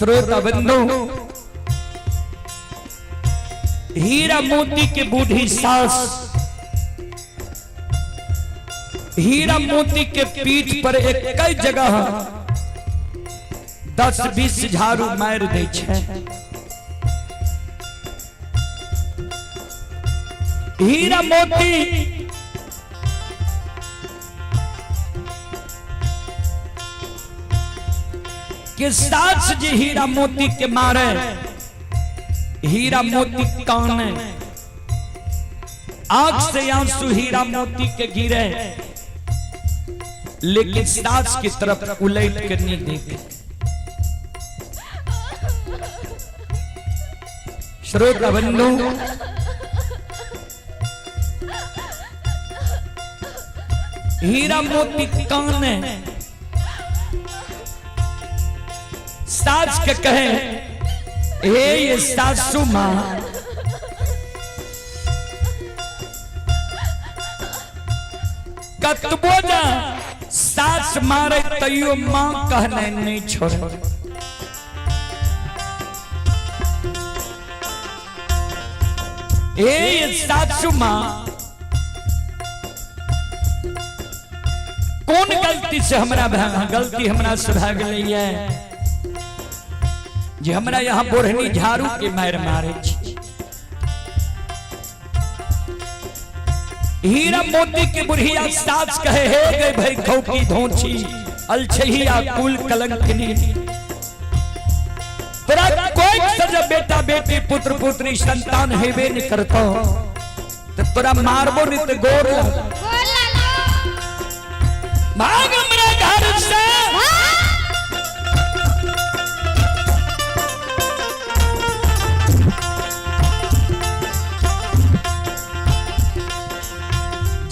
श्रोता बंधु, हीरा मोती के बूढ़ी सास हीरा मोती के पीठ पर एक कई जगह 10-20 झाड़ू मार दै छै। हीरा मोती के सास जे हीरा मोती के मारे, हीरा मोती काने, आंख से आंसू हीरा मोती के गिरे, लेकिन सास की तरफ उलट के नहीं देखे। श्रोता बंधु, हीरा मोती काने, सास के कहे, हे ये सासू मां, कतबो जा सास मारे तैयो मां कहने नहीं छोड़े। हे ये सासू मां, कौन गलती से हमरा गलती हमरा से भए गेलै जे हमरा यहाँ बोढ़नी झाड़ू के मार मारे छी। हीरा मोती के बुढ़िया सास कहे, हे गए भाई खौकी धोची अलछहिया कुल कलंकनी, तोरा कोई सजा बेटा बेटी पुत्र पुत्री संतान हेबे नहीं करतो, तो तोरा मारबो नहीं तो गोर लग। भाग हमरा घर से।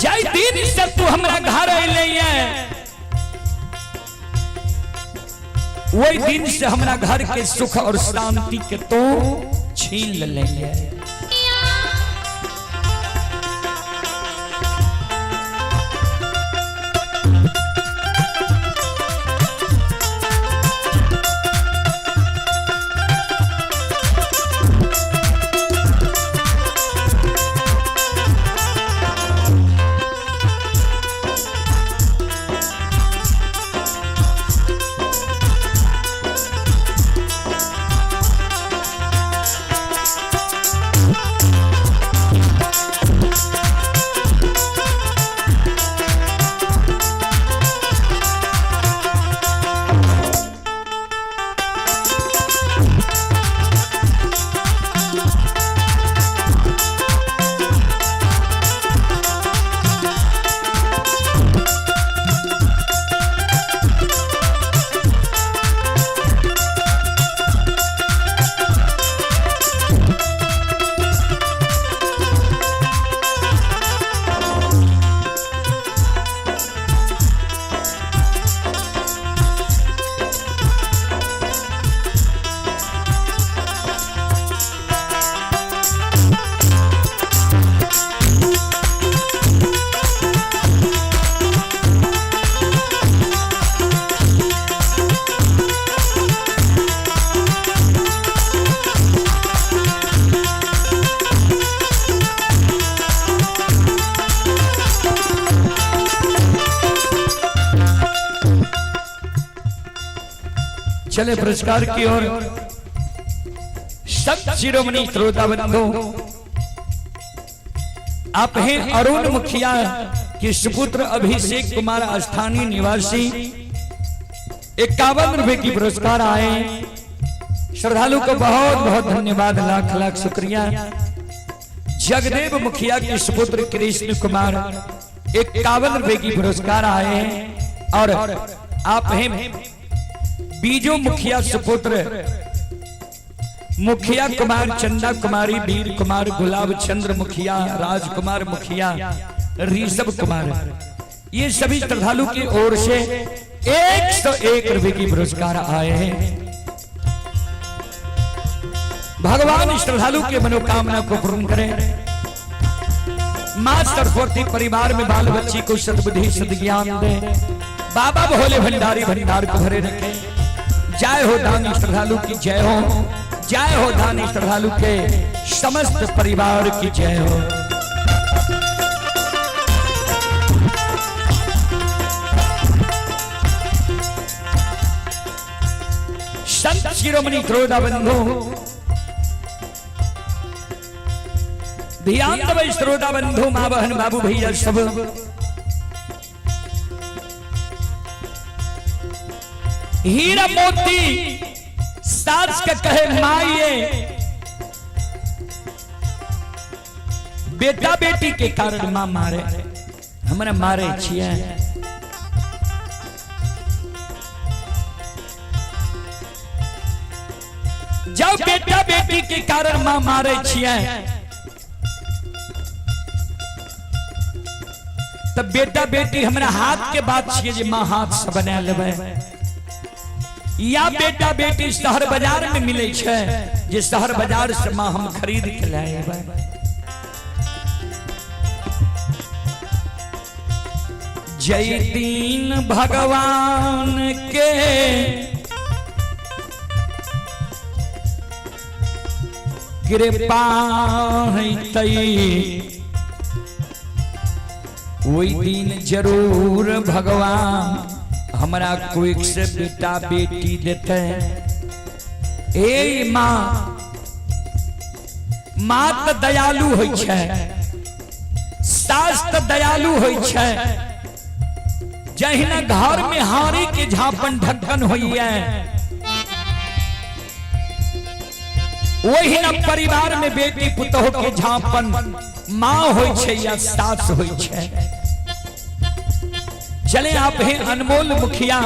जाय दिन से तू हमरा घर अइले है, वही दिन से हमरा घर के सुख और शांति के तो छीन ले है। चले पुरस्कार की ओर। संत शिरोमणि श्रोता बंधु, आप हैं अरुण मुखिया के सुपुत्र अभिषेक कुमार स्थानीय निवासी, 51 रुपए की पुरस्कार आए। श्रद्धालु को बहुत बहुत धन्यवाद, लाख लाख शुक्रिया। जगदेव मुखिया के सुपुत्र कृष्ण कुमार 51 रुपए की पुरस्कार आए हैं। और आप हैं बीजो मुखिया सुपुत्र मुखिया कुमार, चंदा कुमारी, वीर कुमार, गुलाब चंद्र मुखिया, राजकुमार मुखिया, ऋषभ कुमार, ये सभी श्रद्धालु की ओर से 101 रुपए की पुरस्कार आए हैं। भगवान श्रद्धालु के मनोकामना को पूर्ण करें। मां सरस्वती परिवार में बाल बच्ची को सद्बुद्धि सद्ज्ञान दे। बाबा भोले भंडारी भंडार को भरे रखें। जय हो दानी श्रद्धालु की जय हो, जय हो दानी श्रद्धालु के समस्त परिवार की जय हो। संत शिरोमणि श्रोता बंधु, ध्यान दबै श्रोता बंधु, माँ बहन बाबू भैया सब। हीरा मोती सास के कहे माये, बेटा बेटी के कारण माँ मारे, हमरा मारे छिए। जब बेटा बेटी के कारण माँ मारे छिए तब बेटा बेटी हमरा हाथ के बात छिए जे माँ हाथ से बना लेबै, या बेटा बेटी शहर बाजार में मिले छै जे शहर बाजार से माँ हम खरीद के लाए अबै। जय दीन भगवान के कृपा है, वही दिन जरूर भगवान हमरा कोई से बेटा बेटी देते। ए माँ, माँ तो दयालु होइ छै, सास तो दयालु होइ छै। जहिना घर में हारी के झापन ढक्कन होइए, वही ना परिवार में बेटी पुतोह के झापन माँ होइ छै या सास होइ छै। चले आप हैं अनमोल मुखिया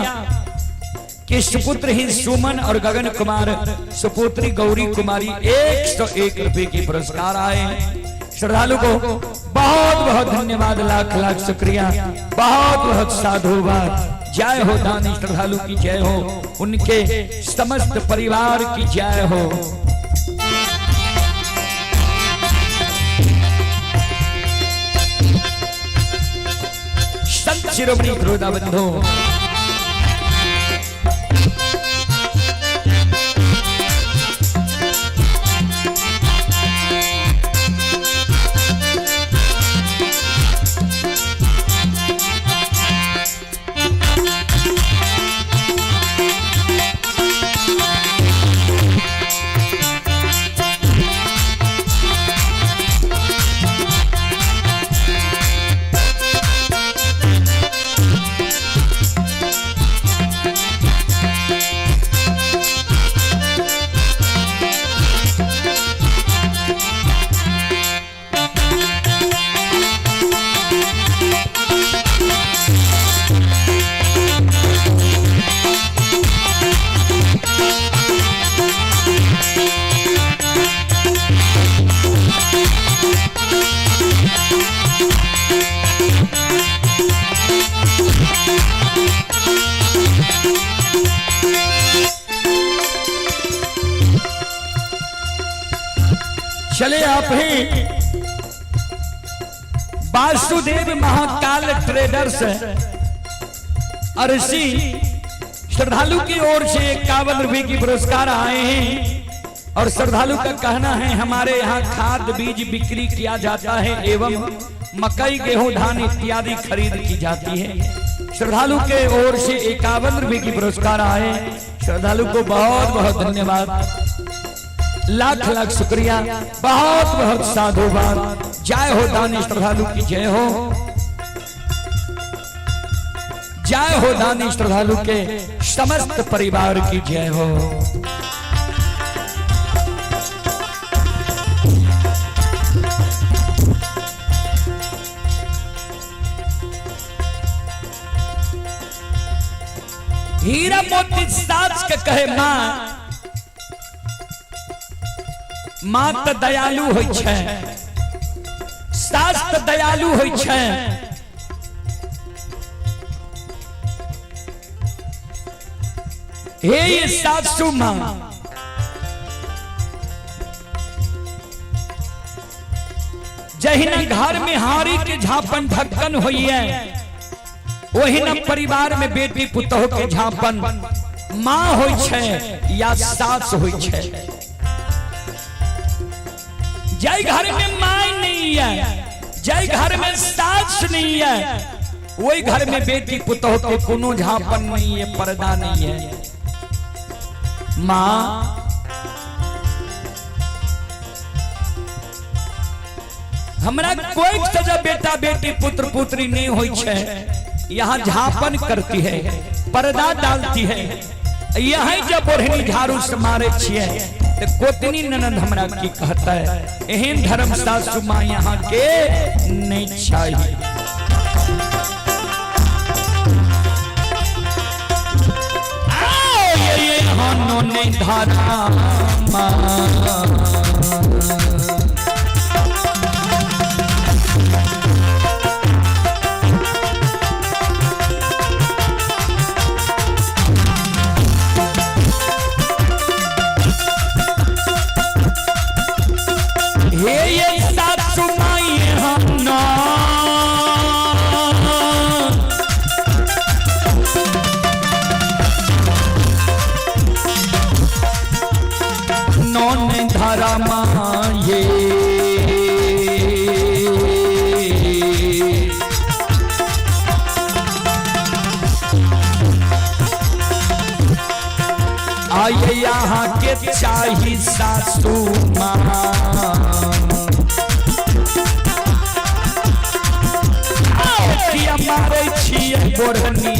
के सुपुत्र ही सुमन और गगन कुमार, सुपुत्री गौरी कुमारी 101 रुपए के पुरस्कार आए। श्रद्धालु को बहुत बहुत धन्यवाद, लाख लाख शुक्रिया, बहुत बहुत साधुवाद। जय हो दानी श्रद्धालु की जय हो, उनके समस्त परिवार की जय हो। संत शिरोमणि श्रोता बंधु, चले आप ही वासुदेव महाकाल ट्रेडर्स अरसी श्रद्धालु की ओर से 51 रुपए की पुरस्कार आए हैं। और श्रद्धालु का कहना है हमारे यहाँ खाद बीज बिक्री किया जाता है एवं मकई गेहूं धान इत्यादि खरीद की जाती है। श्रद्धालु के ओर से 51 रुपए की पुरस्कार आए। श्रद्धालु को बहुत बहुत धन्यवाद, लाख लाख शुक्रिया, बहुत बहुत साधुवाद। जय हो दानी श्रद्धालु की जय हो, जय हो दानी श्रद्धालु के समस्त परिवार की जय हो। हीरा मोती सास के कहे मां, मां त दयालु होइ छै, सास त दयालु होइ छै। हे ये सासू मां, जहिना घर में हारी के झापन ढक्कन होइए, वही न परिवार में बेटी पुतोह के झापन माँ होइ छै या सास होइ छै। जाहि घर में माय नहीं है, जाहि घर में सास नहीं है, वही घर में बेटी पुतोह के कोनो झापन नहीं है, पर्दा नहीं है। माँ हमरा कोई सजा बेटा बेटी पुत्र पुत्री नहीं होई छै, यहाँ झापन करती है, पर्दा डालती है। यही जब ओढ़नी झाड़ू से मारे छिए तो गोतनी ननद हमरा की कहता है, एहन धर्म सासू माँ यहाँ के नहीं चाहिए। आओ ये हनो नहीं धारा माँ। हे ये सासू माई हनो नौन धारा माये। आइए यहाँ के चाही सासू माँ। किया मारै छियै बोढ़नी।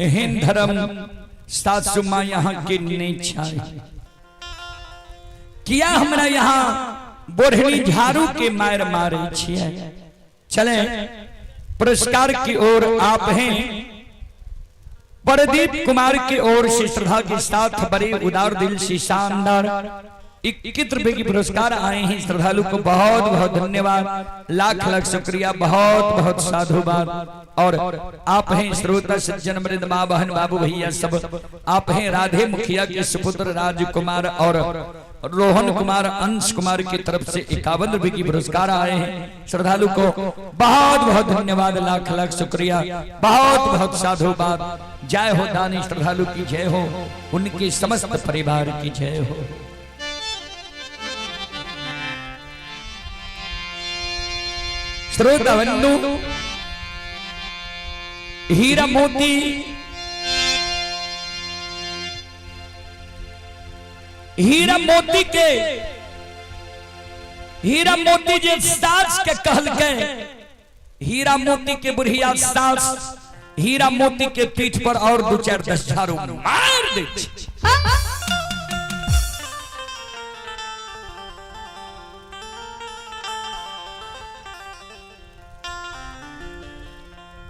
एहन धर्म सासू माँ यहाँ के नहीं चाहिए। किया हमरा यहाँ बोढ़नी झाड़ू के मार मारे छियै। चले पुरस्कार की ओर आप हैं। प्रदीप कुमार की ओर से श्रद्धा के साथ बड़े उदार दिल से शानदार 21 रुपए की पुरस्कार आए हैं। श्रद्धालु को बहुत बहुत धन्यवाद, लाख लाख शुक्रिया, बहुत बहुत साधुवाद। और आप हैं श्रोता सज्जन वृंद, माँ बहन बाबू भैया सब, आप हैं राधे मुखिया के सुपुत्र राजकुमार और रोहन कुमार अंश कुमार की तरफ से 51 रुपए की पुरस्कार आए हैं। श्रद्धालु को बहुत बहुत धन्यवाद, लाख लाख शुक्रिया, बहुत बहुत साधुवाद। जय हो दानी श्रद्धालु की जय हो, उनके समस्त परिवार की जय हो। श्रोता बंधु, हीरा मोती हीरा मोती के हीरा मोती जे सास के कहल के हीरा मोती के बुढ़िया सास हीरा मोती के पीठ पर और दू चार दस झाड़ू मार दे छै।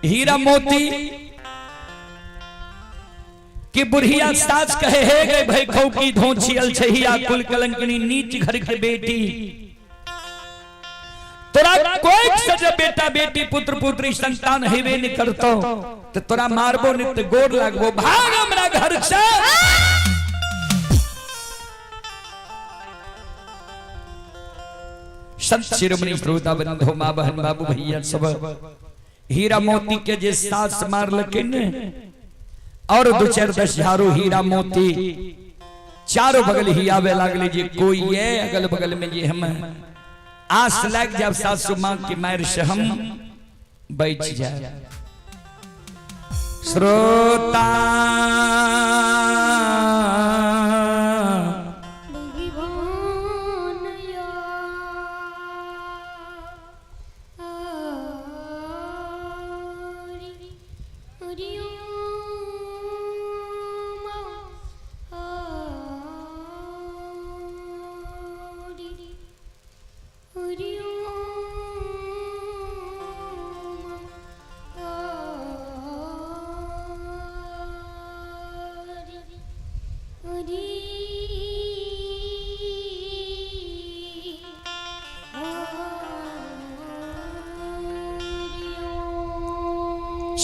हीरा मोती कि बुढ़िया सास कहे हे गए भाई खौ की धोछियल छहिया कुल कलंकनी नीच घर के बेटी, तोरा कोई सजे बेटा बेटी पुत्र पुत्री संतान हेबे नहीं करतो तो तोरा मारबो नहीं तो गोर लागबो, भाग हमरा घर से। संत शिरोमणि श्रोता बंधु माँ बहन बाबू भैया सब, हीरा मोती के जे सास मारलके ने और दू चार दस झाड़ू हीरा मोती चारों बगल ही आवे लागले जे कोई ये अगल बगल में जे हम आस लाग जाब सासू माँ की मार से हम बच जाए। श्रोता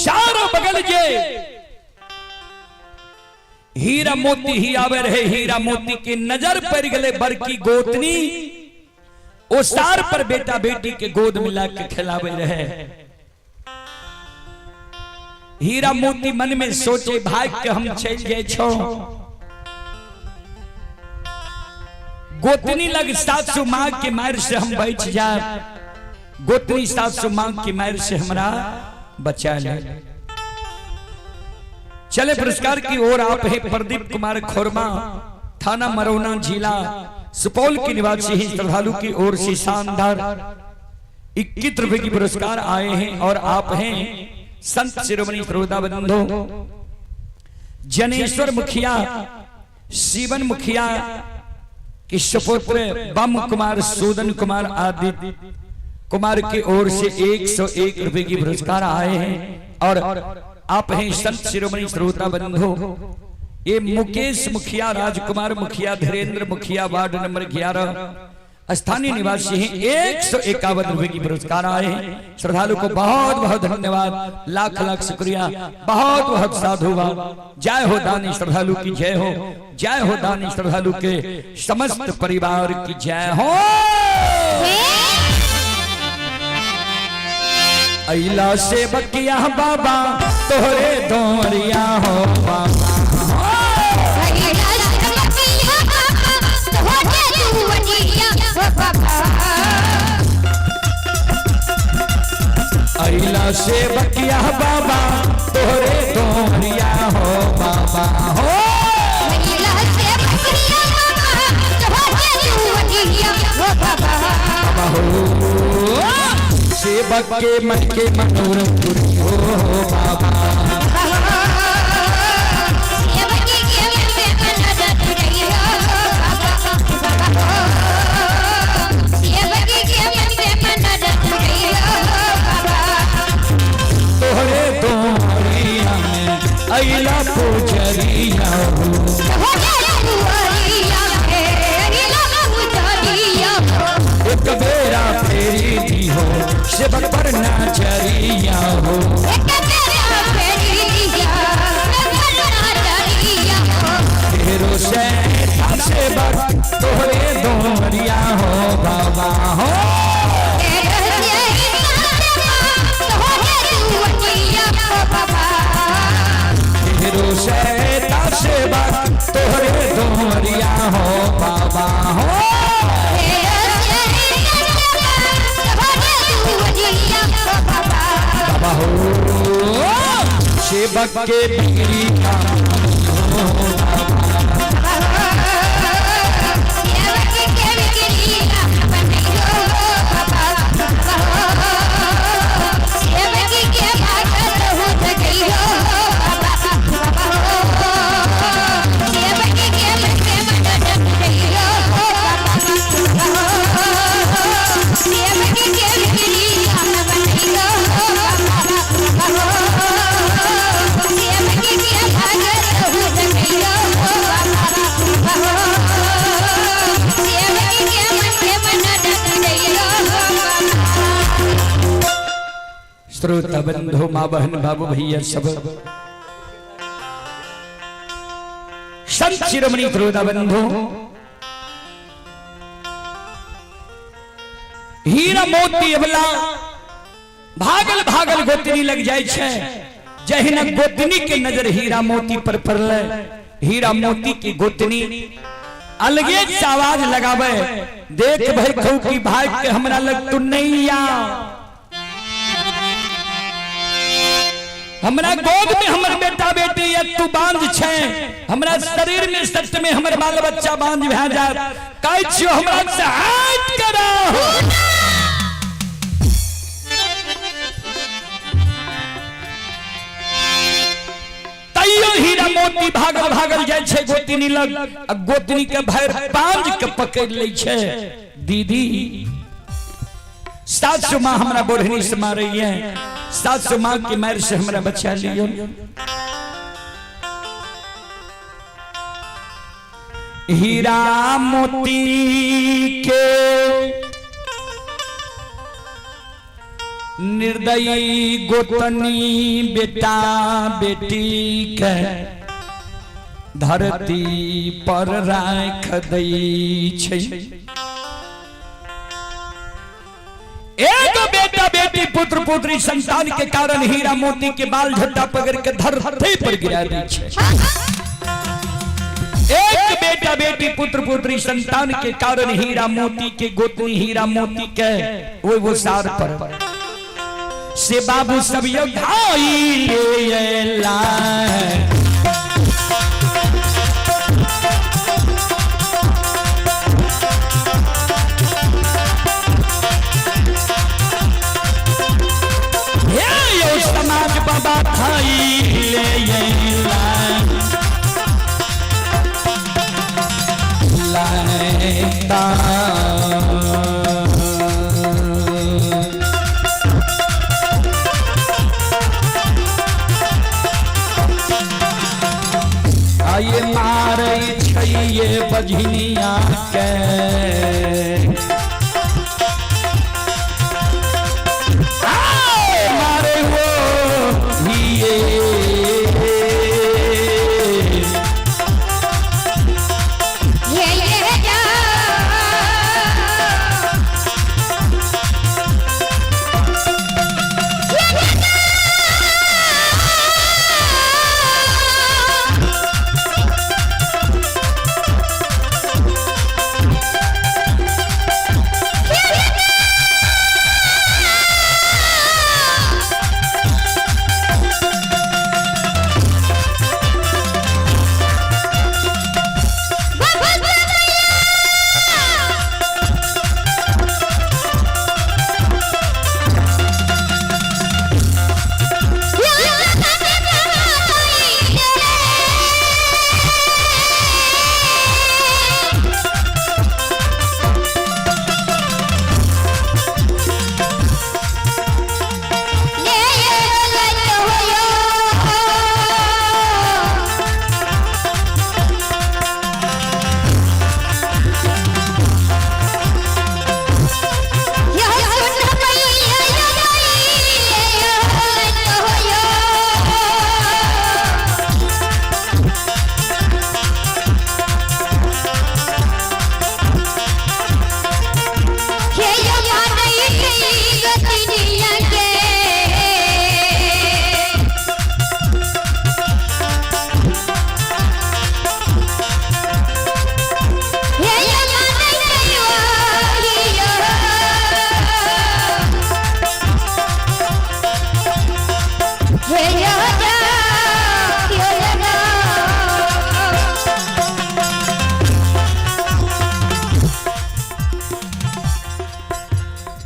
चारों बगल जे हीरा मोती ही आवे रहे, हीरा मोती की नजर पड़ गले बड़की गोतनी ओसार पर बेटा बेटी के गोद मिला के खिलावे रहे। हीरा मोती मन में सोचे भाग के हम चल जाए छो, गोतनी लग सासू माँ के मार से हम बच जाए, गोतनी सासू माँ के मार से हमरा बचा ले। चले पुरस्कार की ओर आप है प्रदीप कुमार खोरमा, थाना मरौना, जिला सुपौल के निवासी हैं। श्रद्धालु की ओर से शानदार 21 रुपए की पुरस्कार आए हैं और आप हैं संत शिरोमणि श्रोता बंधु जनेश्वर मुखिया, शिवन मुखिया के सुपुत्र बम कुमार, सूदन कुमार, आदित्य कुमार की ओर से 101 रुपए की पुरस्कार आए हैं और आप हैं संत शिरोमणि श्रोता बंधु ये मुकेश मुखिया, राजकुमार मुखिया, धीरेन्द्र मुखिया, वार्ड नंबर 11 स्थानीय निवासी हैं। 151 रुपए की पुरस्कार आए हैं। श्रद्धालु को बहुत बहुत धन्यवाद, लाख लाख शुक्रिया, बहुत बहुत साधुवाद। जय हो दानी श्रद्धालु की जय हो, जय हो दानी श्रद्धालु के समस्त परिवार की जय हो। अइला से बकिया बाबा तोहरे दोरिया हो बाबा, अइला से बकिया बाबा तोहरे दोरिया हो बाबा हो। बाबा हो सेवक के मन के मनोरथ पूरी हो बाबा, तोहरे दोरिया में अइला पुजरिया हो। एक बेरा फेरी दी हो सेवक पर नाचरिया हो। तेरो से सेवक तोहरे दोरिया हो बाबा हो। तेरो से सेवक तोहरे दोरिया हो बाबा हो। बाबा हो सेवक के बिगड़ी का हो श्रोता बंधु, माँ बहन, बाबू भैया सब संत शिरोमणि श्रोता बंधु, हीरा मोती अबला भागल भागल गोतनी लग जाय छै। जहिना गोतनी के नजर हीरा मोती पर पड़ले, हीरा मोती की गोतनी अलगे से आवाज लगावे, देख भाई कहू की भाग के हमरा लग तू नहीं आ, हमरा गोद में हमर बेटा बेटी या तू बांझ छे, हमरा शरीर में सत्य में हमर बाल बच्चा बांझ भए जात, कहै छियो हमरा से हट करो। तैयो हीरा मोती भागल भागल जाइ छै गोतनी लग, आ गोतनी के भरि पांज के पकड़ लै छै। दीदी सासु माँ हमरा बोढ़नी से मारैये, सासु माँ के मार से हमरा बचा लियो। हीरा मोती के निर्दयी गोतनी बेटा बेटी के धरती पर राख दै छै। एक बेटा बेटी पुत्र पुत्री संतान के कारण हीरा मोती के बाल झट्टा पकड़ के धरती पर गिरा दै छै। एक बेटा बेटी पुत्र पुत्री संतान के कारण हीरा मोती के गोतनी हीरा मोती के वो सार पर से बाबू सब यो भाई ले ला। हे यो समाज बाबा भाई ले ला। लाता आये मारै छैये बजनिया के, आए मारे वो हिये।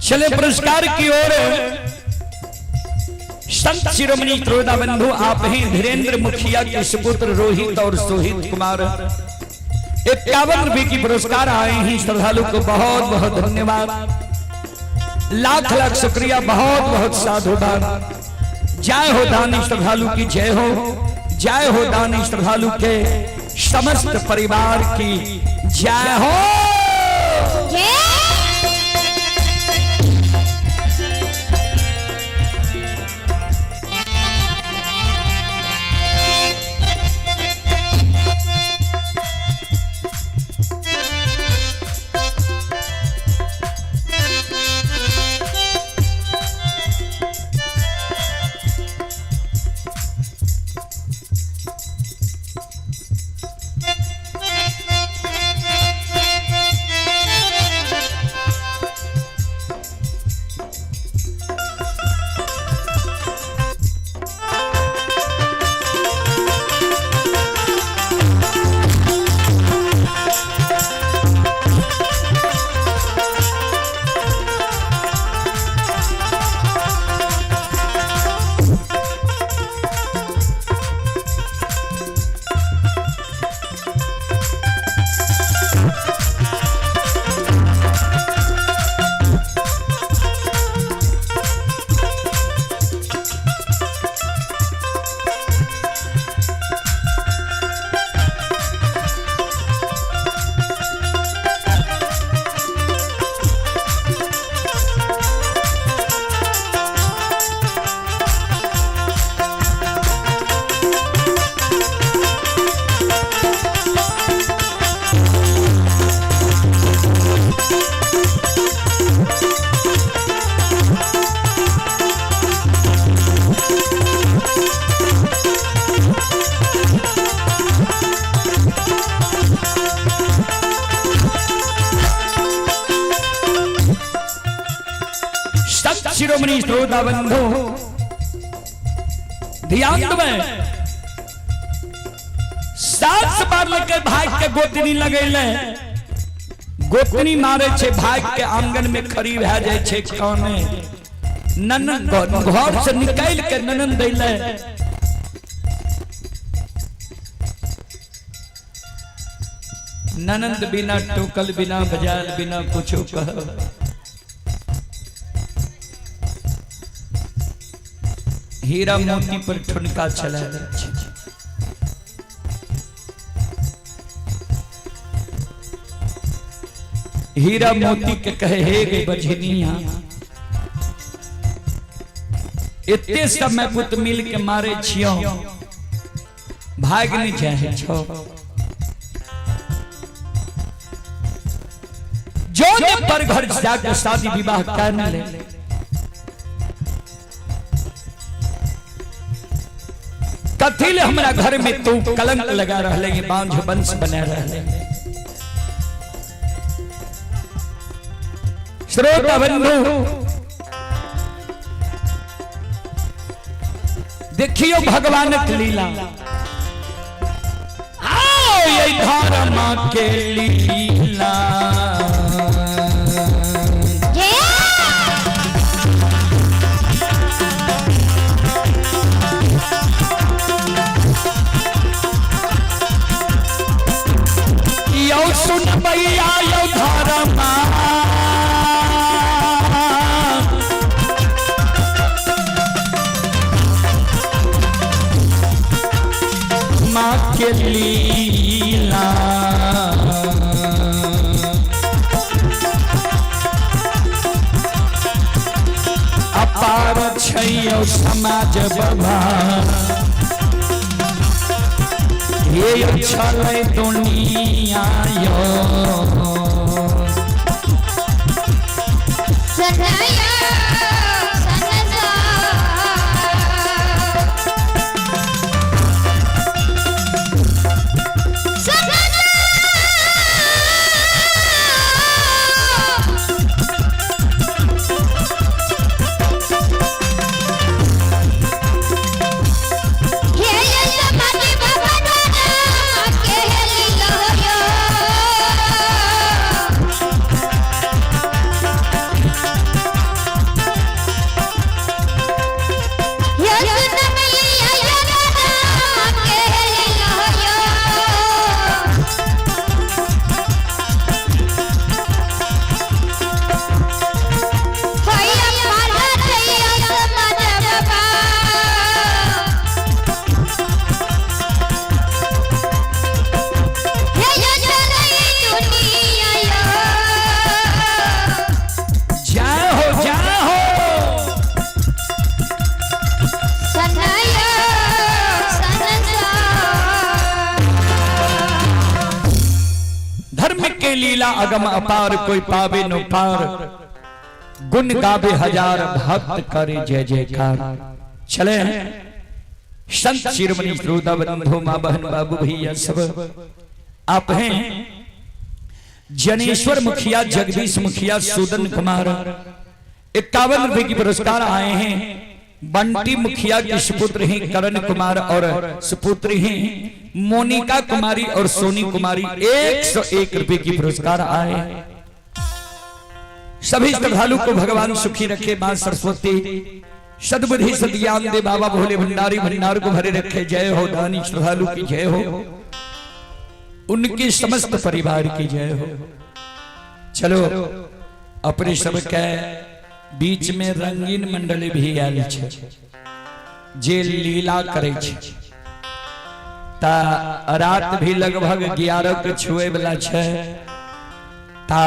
चले पुरस्कार की ओर। संत शिरोमणि त्रोदा बंधु आप हैं धीरेन्द्र मुखिया के सुपुत्र रोहित और सोहित कुमार, 51 रुपए की पुरस्कार आए हैं। श्रद्धालु को बहुत बहुत धन्यवाद, लाख लाख शुक्रिया, बहुत बहुत साधुवाद। जय हो दानी श्रद्धालु की जय हो, जय हो दानी श्रद्धालु के समस्त परिवार की जय हो। शिरोमणि श्रोता बंधु ध्यान देबै। सास मारलकै भाग के, गोतनी लगैले, गोतनी मारे छै, भाग के आंगन में खड़ी भए जाइ छै काने। ननन घर से निकालि के ननन दैले। ननंद बिना टोकल, बिना बजायल, बिना कुछो कहल हीरा मोती पर ठुनका चला दै छै। हीरा मोती के कहे, हे गे बझनिया, एते समय पुत मिल के मारे छियो, भाग नहीं जाए छो। जो ने पर घर जाके शादी विवाह कर ले। कथी ले हमरा घर में तू कलंक लगा रहले, ये बांझ वंश बना रहले। श्रोता बंधु देखियो भगवानक लीला। आओ ये धर्म के लीला। यौ सुन भैया यौ धर्म माँ के लीला। अपार छैयौ समाज बाबा, हे छलै दुनिया यो। सनाया सनसा। सनसा। हे यशमति बाबा दादा के लीला यो। जय हो, जय हो। सनाया सनसा। धर्म के लीला अगम अपार, कोई पावे नो पार। गुण गावे हजार, भक्त करे जय जयकार। चले हैं संत शिरोमणि श्रोता बंधु, माँ बहन बाबू भैया सब आप हैं। जनेश्वर मुखिया, जगदीश मुखिया, सुदन कुमार 51 रुपए की पुरस्कार आए हैं। बंटी मुखिया के सुपुत्र हैं करण कुमार और सुपुत्री हैं मोनिका कुमारी और सोनी कुमारी, 101 रुपए की पुरस्कार आए हैं। सभी श्रद्धालु को भगवान सुखी रखे, मां सरस्वती सद्बुद्धि सद्ज्ञान दे, बाबा भोले भंडारी भंडार को भरे रखे। जय हो दानी श्रद्धालु की जय हो, उनके समस्त परिवार की जय हो। चलो अपने सबके बीच में रंगीन मंडली भी आयल छै जे लीला करे छै। ता रात भी लगभग 11 के छुए वाला छै। ता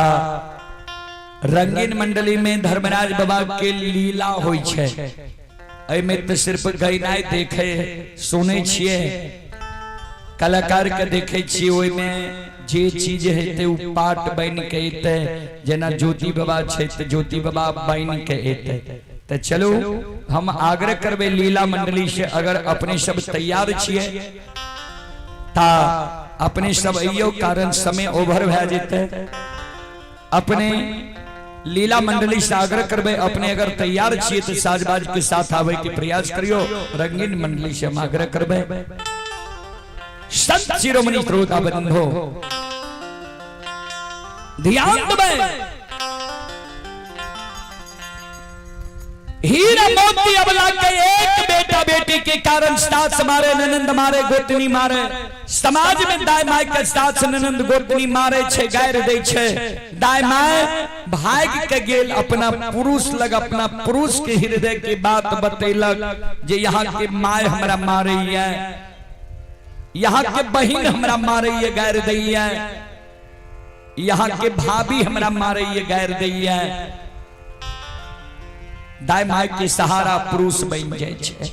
रंगीन मंडली में धर्मराज बाबा के लीला होई छै। एहिमे तऽ सिर्फ गैनाइ देखे सुनै छियै, कलाकार के देखे छियै। ओहिमे जे चीज हेतै ओ पार्ट बनि के एतै। जेना ज्योति बाबा छै तऽ ज्योति बाबा बनि के एतै। तऽ चलू हम आग्रह करबै लीला मंडली से, अगर अपने सब तैयार छियै ता अपने सब अइयो, कारण समय ओवर भए जेतै। अपने लीला मंडली से आग्रह करबे, अपने अगर तैयार छिए तो साजबाज के साथ आवे के प्रयास करियो। रंगीन मंडली से हम आग्रह करबे। संत शिरोमणि श्रोता बंधो ध्यान देबै, हीरा मोती अबला के एक बेटा बेटी के कारण सास मारे, ननंद मारे, गोतनी मारे। समाज में दाय my के सास ननंद गोतनी मारे छे, गायर दे छे। दाय my भाग के गेल अपना पुरुष लग, अपना पुरुष के हृदय के बात बतेलक जे यहाँ के my हमरा मारे है, यहाँ के बहिन हमरा मारे है, गायर दै है, यहाँ के भाभी हमरा मारे है, गायर दै है। दाय my के सहारा पुरुष बन जाए छे।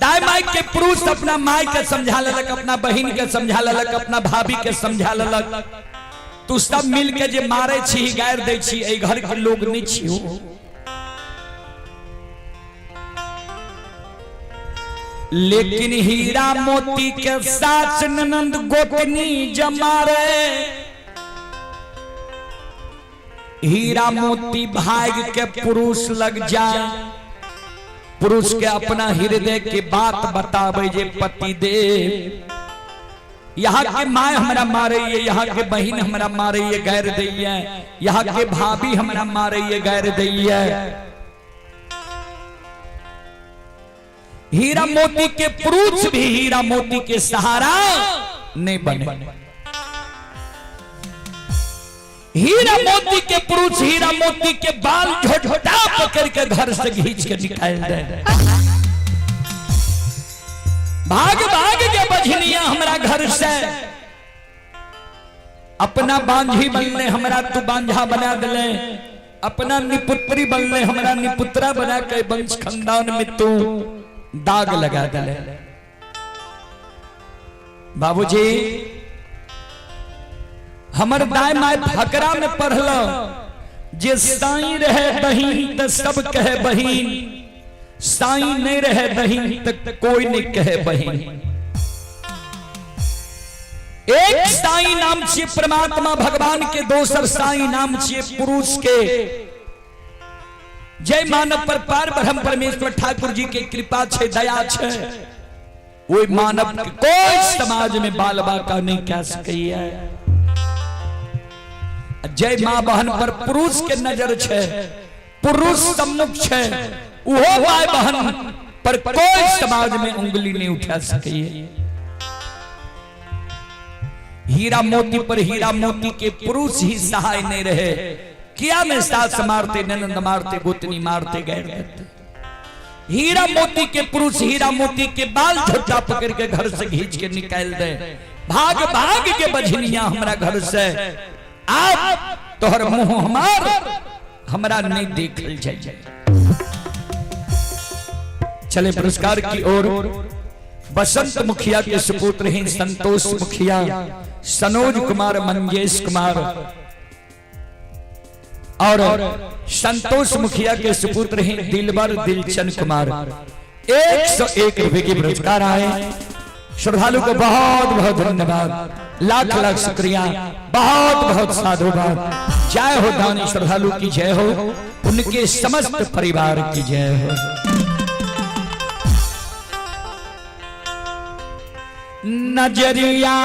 दाय my के पुरुष अपना my के समझा लेलक, अपना बहिन के समझा लेलक, अपना भाभी के समझा लेलक, तू सब मिल के जे मारे छी, गायर दै छी, एहि घर के लोग नहीं छी हो। लेकिन हीरा मोती के सास ननंद गोतनी जमारे, हीरा मोती भाग के पुरुष लग जाए, पुरुष के अपना हृदय के बात बतावे जे पति देव यहाँ के my हमरा मारे है, यहाँ के बहिन हमरा मारे है, गैर दैया, यहाँ के भाभी हमरा मारे है, गैर दैया। हीरा मोती के पुरुष भी हीरा मोती के सहारा नहीं बने। हीरा मोती के पुरुष हीरा मोती के बाल झोटा पकड़ के घर से खींच के निकाल दे। भाग भाग के बझनिया हमरा घर से, अपना बांझी बनले हमरा तू बांझा बना दिले, अपना निपुत्री बनले हमरा निपुत्रा बना के वंश खानदान में तू दाग लगा दिले। बाबूजी हमर दाय my फकरा में पढ़ल जे साईं रहे बहिन त सब कहे बहिन, साईं नहीं रहे बहिन त कोई नहीं कहे बहिन। एक साईं नाम छिए परमात्मा भगवान के, दोसर साईं नाम छिए पुरुष के। जय मानव पर पार ब्रह्म परमेश्वर ठाकुर जी के कृपा छे, दया छे, वही मानव के कोई समाज में बाल बाका नहीं कह सकैया। जय मां बहन पर पुरुष के नजर छे, पुरुष सम्मुख छे, उहो my बहन पर कोई समाज में उंगली नहीं उठा सकैया। हीरा मोती पर हीरा मोती के पुरुष ही सहाय नहीं रहे, किया में सास मारते, ननंद मारते, गोतनी मारते, गैर करते। हीरा मोती के पुरुष हीरा मोती के बाल झोटा पकड़ के घर से खींच के निकाल दे। भाग भाग के बझनिया हमरा घर से, आप तोहर मुंह हमार हमरा नहीं देखल जाए। चले पुरस्कार की ओर। बसंत मुखिया के सुपुत्र हैं संतोष मुखिया, सनोज कुमार, मंगेश कुमार और संतोष मुखिया के सुपुत्र हैं दिलबर दिलचंद कुमार। 101 रुपए के पुरस्कार आए। श्रद्धालु को बहुत बहुत धन्यवाद, लाख लाख शुक्रिया, बहुत बहुत साधुवाद। जय हो दानी श्रद्धालु की जय हो, उनके समस्त परिवार की जय हो। नजरिया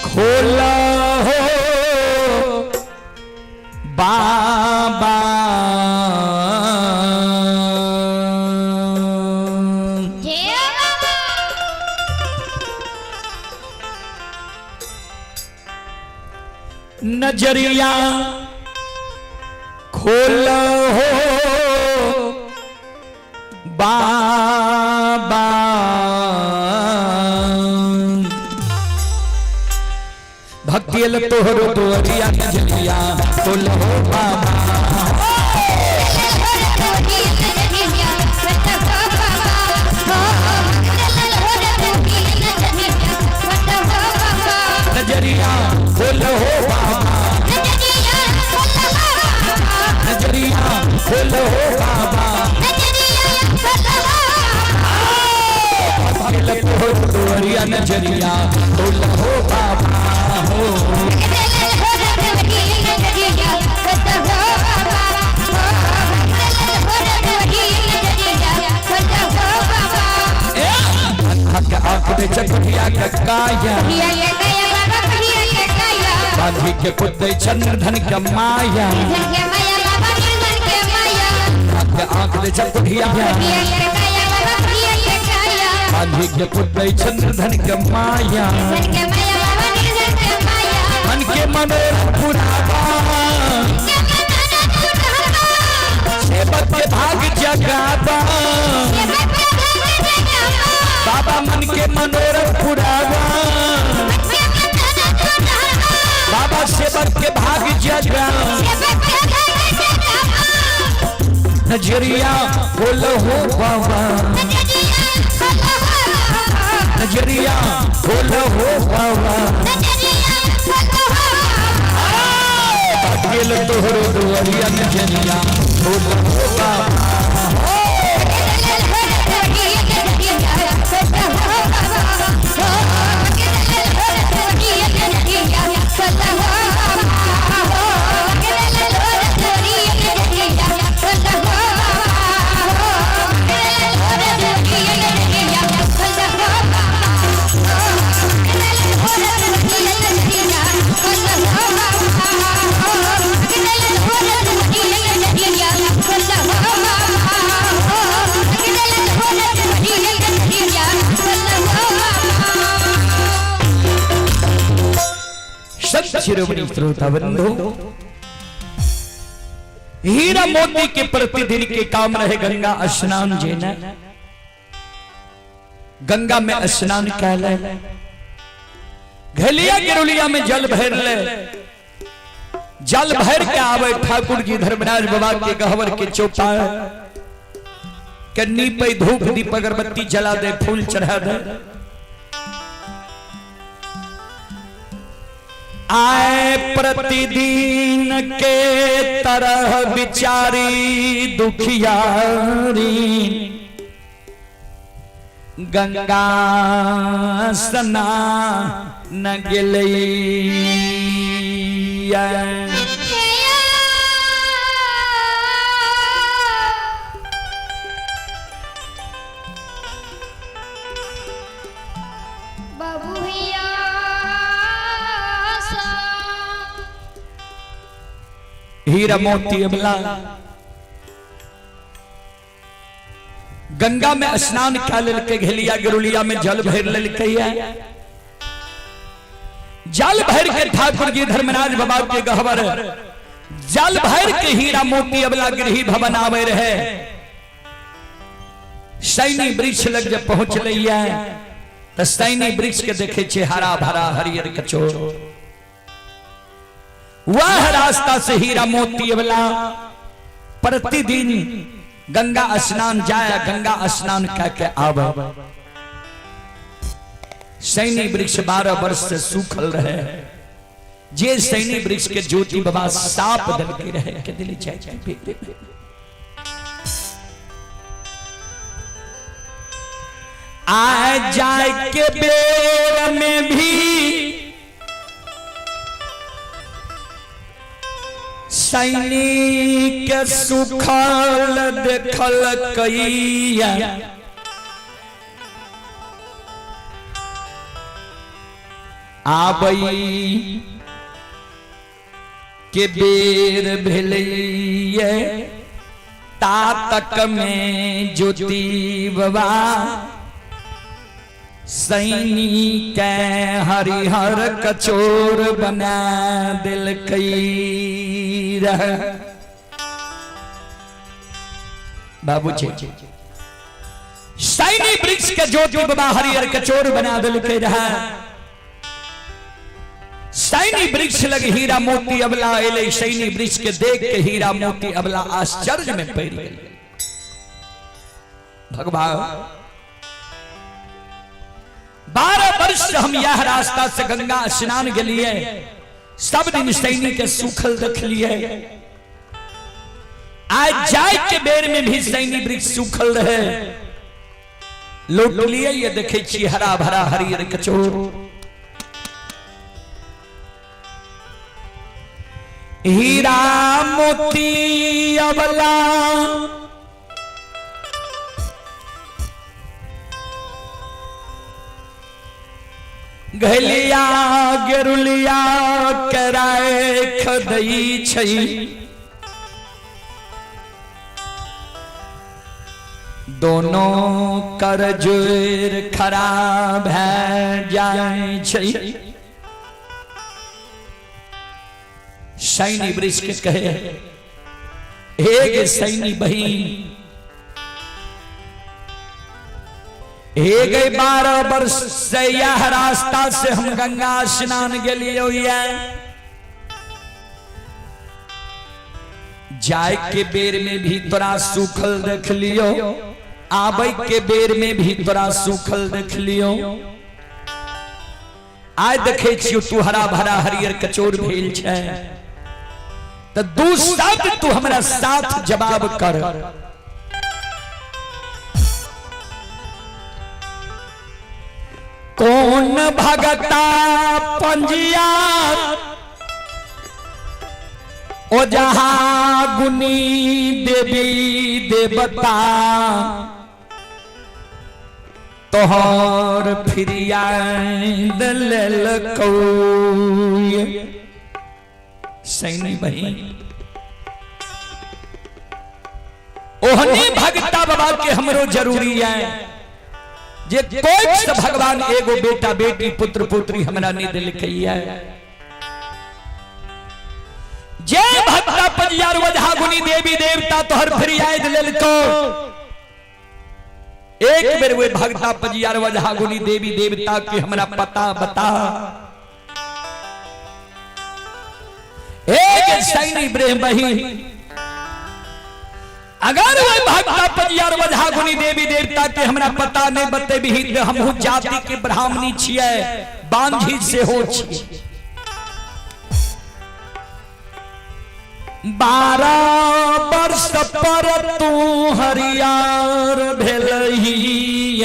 खोला हो बाबा, नजरिया खोला हो बाबा, भक्ति तोहरो दुआरिया नजरिया खोलो हो बाबा। नजरिया खोलो हो बाबा, नजरिया खोलो हो बाबा। दुआरिया नजरिया खोल हो बाबा हो। आँख आँख में चकुटिया के काया, बांधी के कुत्ते चंद्र धन के माया। आँख आँख में चकुटिया, बांधी के कुत्ते चंद्र धन के माया। मन के मनोरथ पुरावा, सेवक के भाग जगावा। बाबा मन के मनोरथ पुरावा, बाबा सेवक के भाग जगा। नजरिया बोल हो बाबा, नजरिया बोल हो बाबा। अकेल तोहरो दुआरिया नजरिया बोल हो बाबा। संत शिरोमणि श्रोता बंधु, हीरा मोती के प्रतिदिन के काम रहे गंगा स्नान जेना। गंगा में स्नान कैले, घलिया गिरुलिया में जल भर ले। जल भर के आवे ठाकुर जी धर्मराज बाबा के गहवर के चौपाल के नीपे धूप दीप अगरबत्ती जला दे, फूल चढ़ा दे। आए प्रतिदिन के तरह बिचारी दुखियारी गंगा सना न गेलैया। हीरा मोती अबला गंगा में स्नान कए लेलकै, घेलिया गिरुलिया में जल भर लेलकै। जल भर के ठाकुर जी धर्मराज बाबा के गहवर जल भर के हीरा मोती अबला गृह भवन आवे रहे। सैनी वृक्ष लग जब पहुंचलै त सैनी वृक्ष के देखे छे हरा भरा हरियर कचोर। वह रास्ता से हीरा मोती अबला प्रतिदिन गंगा स्नान जाए, गंगा स्नान कह के आवे। सैनी वृक्ष 12 वर्ष से सूखल रहे। जे सैनी वृक्ष के ज्योति बाबा साप दल के रहे के दिल चाहे। आए जाए के बेर में भी सैनी के सुखल देखल कैया। आबई के बेर भेलैये तातक में ज्योति बाबा सैनी के हरिहर कचोर बना दिलकै रह। बाबूजी सैनी वृक्ष के ज्योति बाबा हरिहर कचोर बना दिलकै रह। सैनी वृक्ष लग हीरा मोती अबला एलै। सैनी वृक्ष के देख के हीरा मोती अबला आश्चर्य में पड़ गेल। भगवान 12 वर्ष हम यह रास्ता से गंगा स्नान गेलिए, सब दिन सैनी के सूखल देखलिए। आज जाय के बेर में भी सैनी वृक्ष सूखल रहे, लौटलियै ये देखै छी हरा भरा हरियर कचोर। हीरा मोती अबला घलिया गेरुलिया कराए खदई छै, दोनों कर जोर खराब है जाए छै। सैनी वृक्ष के कहे, हे गे सैनी बहिन, हे गए 12 वर्ष से यह रास्ता से हम गंगा स्नान गेलियो, जाय के बेर में भी तोरा सूखल देख लियो, आबै के बेर में भी तोरा सूखल देख लियो, आइ देखे छियो तू हरा भरा हरियर कचोर भेल छै, त दू शब्द तू हमरा साथ जवाब कर। कौन भगता पंजिया ओ जहां गुनी देवी देवता तोहर फिरिया लेलकौ? सैनी बहिन, ओहनी भगता बाबा के हमरो जरूरी है जे कोई से भगवान एगो बेटा बेटी पुत्र पुत्री हमरा नहीं दिलकै है। जे भगता पंजियार वजहा गुनी देवी देवता तोहर फरियाद लेलको, एक बेर वे भगता पंजियार वजहा गुनी देवी देवता के हमरा पता बता। एक सैनी ब्रह्म बही, अगर वह भगता पंजियार वजहा गुनी देवी देवता के हमरा पता नहीं बतेबही त हमहू जाति के ब्राह्मणी छियै, बांझी से हो छियै। 12 वर्ष पर तू हरियर भेलही,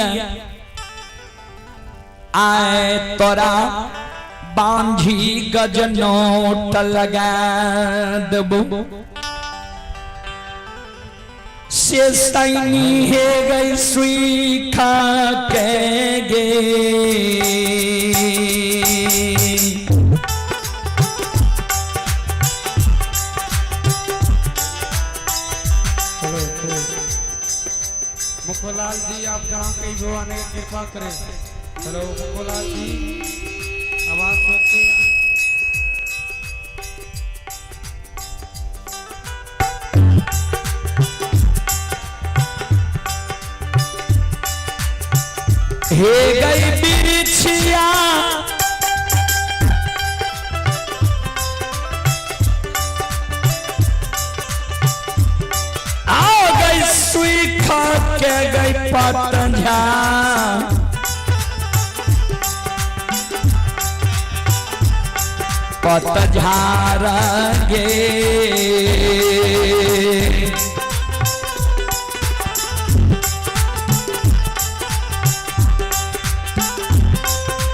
आए तोरा बांझी गजनोट लगा देबो। से सैनी हे गई सुई खा के गे। चलो चलो। मुखलाल जी आप जहाँ कहीं भी हो, आने की कृपा करें। हेलो मुखलाल जी, आवाज सुनते हैं? हे गई बिछिया आ गई सुई खा के गई पतंझा, पतझार गे।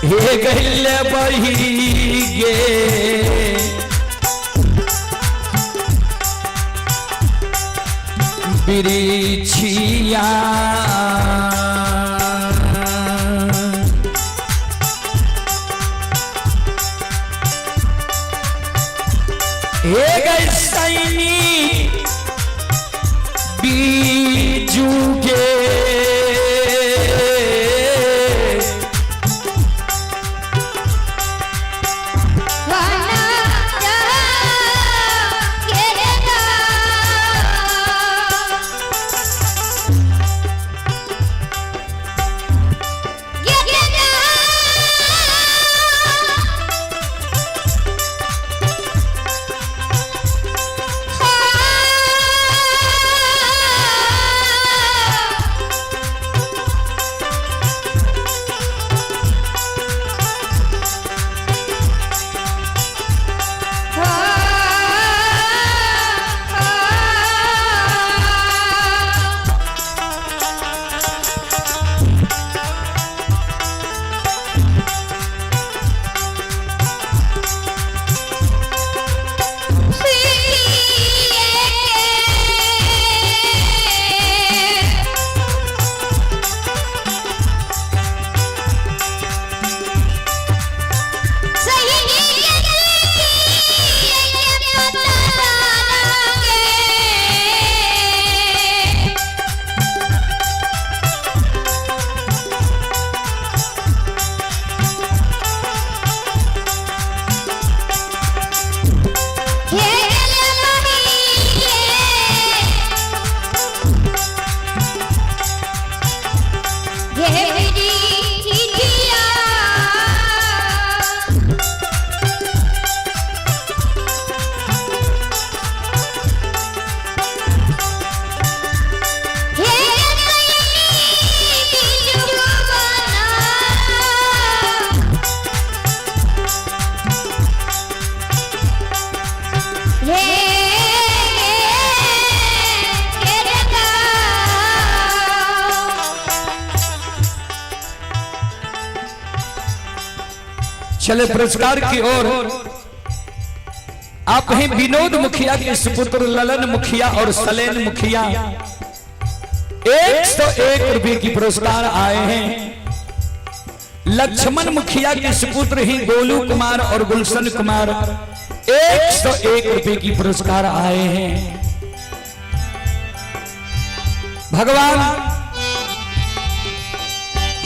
हे गैल बही गे बिरिछिया, हे गई सैनी बीजू गे। चले पुरस्कार की ओर। आप हैं विनोद मुखिया के सुपुत्र ललन मुखिया और सलेन मुखिया, 101 रुपए की पुरस्कार आए हैं। लक्ष्मण मुखिया के सुपुत्र ही गोलू कुमार और गुलशन कुमार, 101 रुपए की पुरस्कार आए हैं। भगवान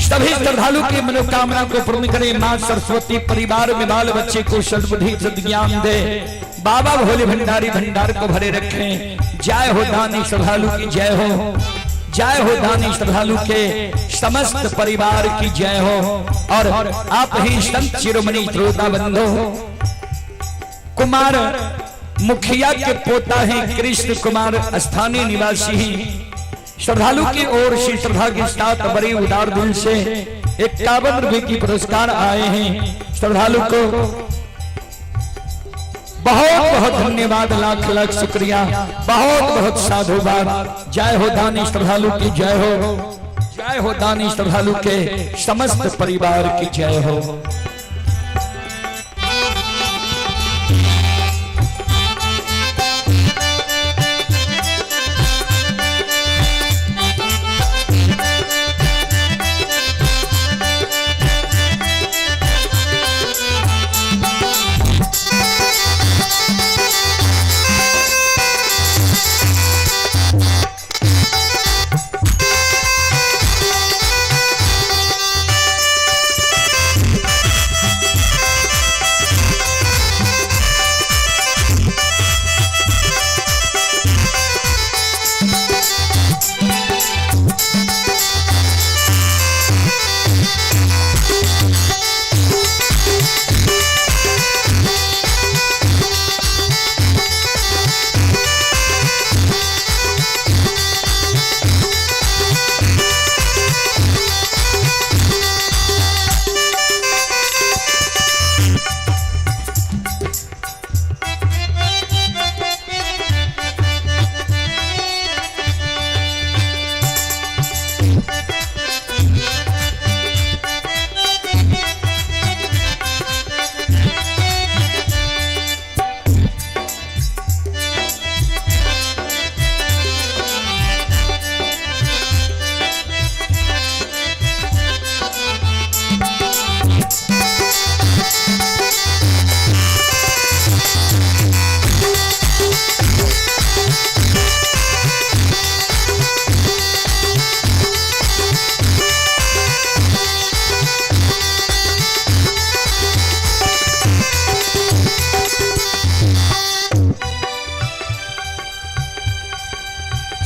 सभी श्रद्धालु की मनोकामना को पूर्ण करे। मां सरस्वती परिवार में बाल बच्चे को सद्बुद्धि सद्ज्ञान दे। बाबा भोले भंडारी भंडार को भरे रखें। जय हो दानी श्रद्धालु की जय हो, जय हो दानी श्रद्धालु के समस्त परिवार की जय हो। और आप ही संत शिरोमणि श्रोता बंधु, कुमार मुखिया के पोता है कृष्ण कुमार, स्थानीय निवासी हैं। श्रद्धालु की ओर से श्रद्धा के साथ बड़े उदार दिल से 51 रुपए की पुरस्कार आए हैं। श्रद्धालु को बहुत बहुत धन्यवाद, लाख लाख शुक्रिया, बहुत बहुत साधुवाद। जय हो दानी श्रद्धालु की जय हो, जय हो दानी श्रद्धालु के समस्त परिवार की जय हो।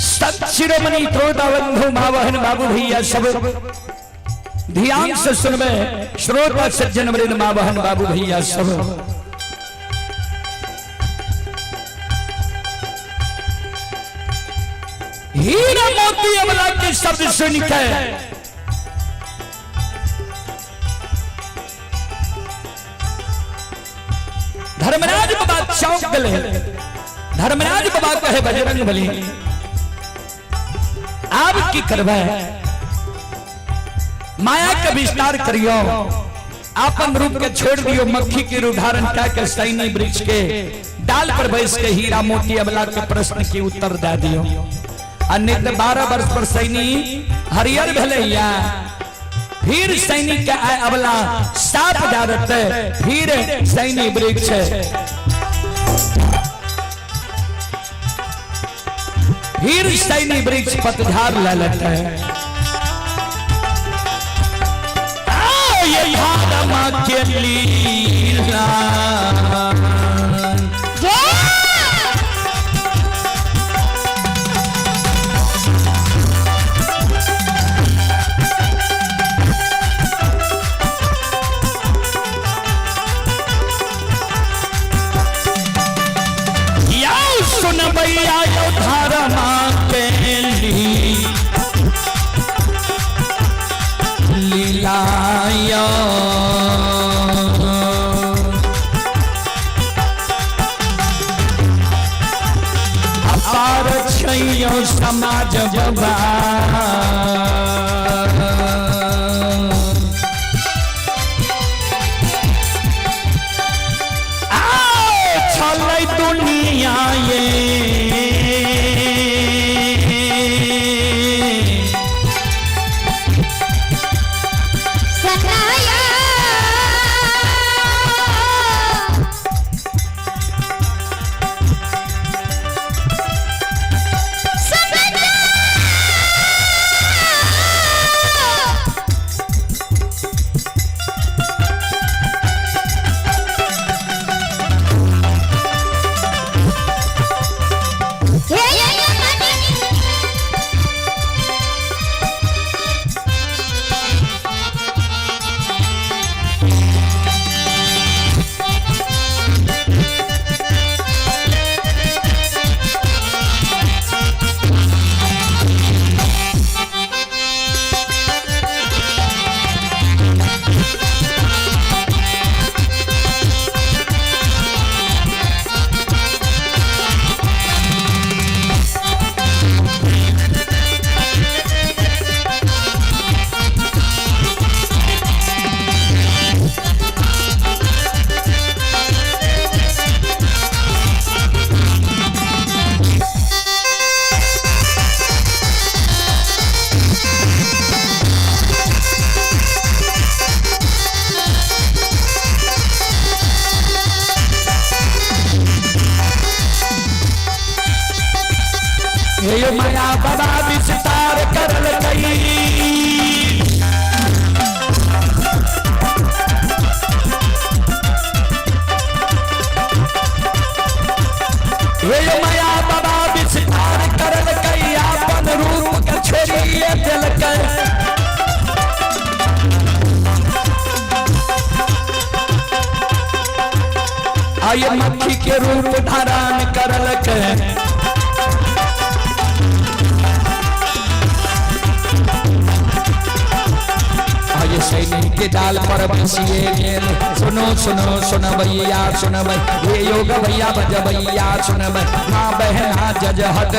सत शिरोमणि श्रोता बंधु माँ बहन बाबू भैया सब ध्यान से सुनबे। श्रोता सज्जन वृंद माँ बहन बाबू भैया सब, हीरा मोती अबला के शब्द सुन के धर्मराज बाबा चौंक गए। धर्मराज बाबा कहे बजरंग बली आप की करबै, माया के विस्तार करियो, आपन रूप के छोड़ दियो, मक्खी के रूप धारण के सैनी वृक्ष के डाल पर बैस के हीरा मोती अबला के प्रश्न के उत्तर दे दियो। अन्य 12 वर्ष पर सैनी हरियर भेलैया, फिर सैनी के आय अबला साप जारत, फिर सैनी वृक्ष फिर सैनी वृक्ष पतझार ले लेते हैं। ये धर्म के लीला या सुन भैया यो धर्म के लीला यो। अपार छैयो समाज बाबा, आय मक्खी के रूप धारण करलक। आय सैनिक के डाल पर बसिए गेल। सुनो सुनो सुनबैया सुनबै, ये योग भैया बजबैया सुनबै, माँ बहना जजहट।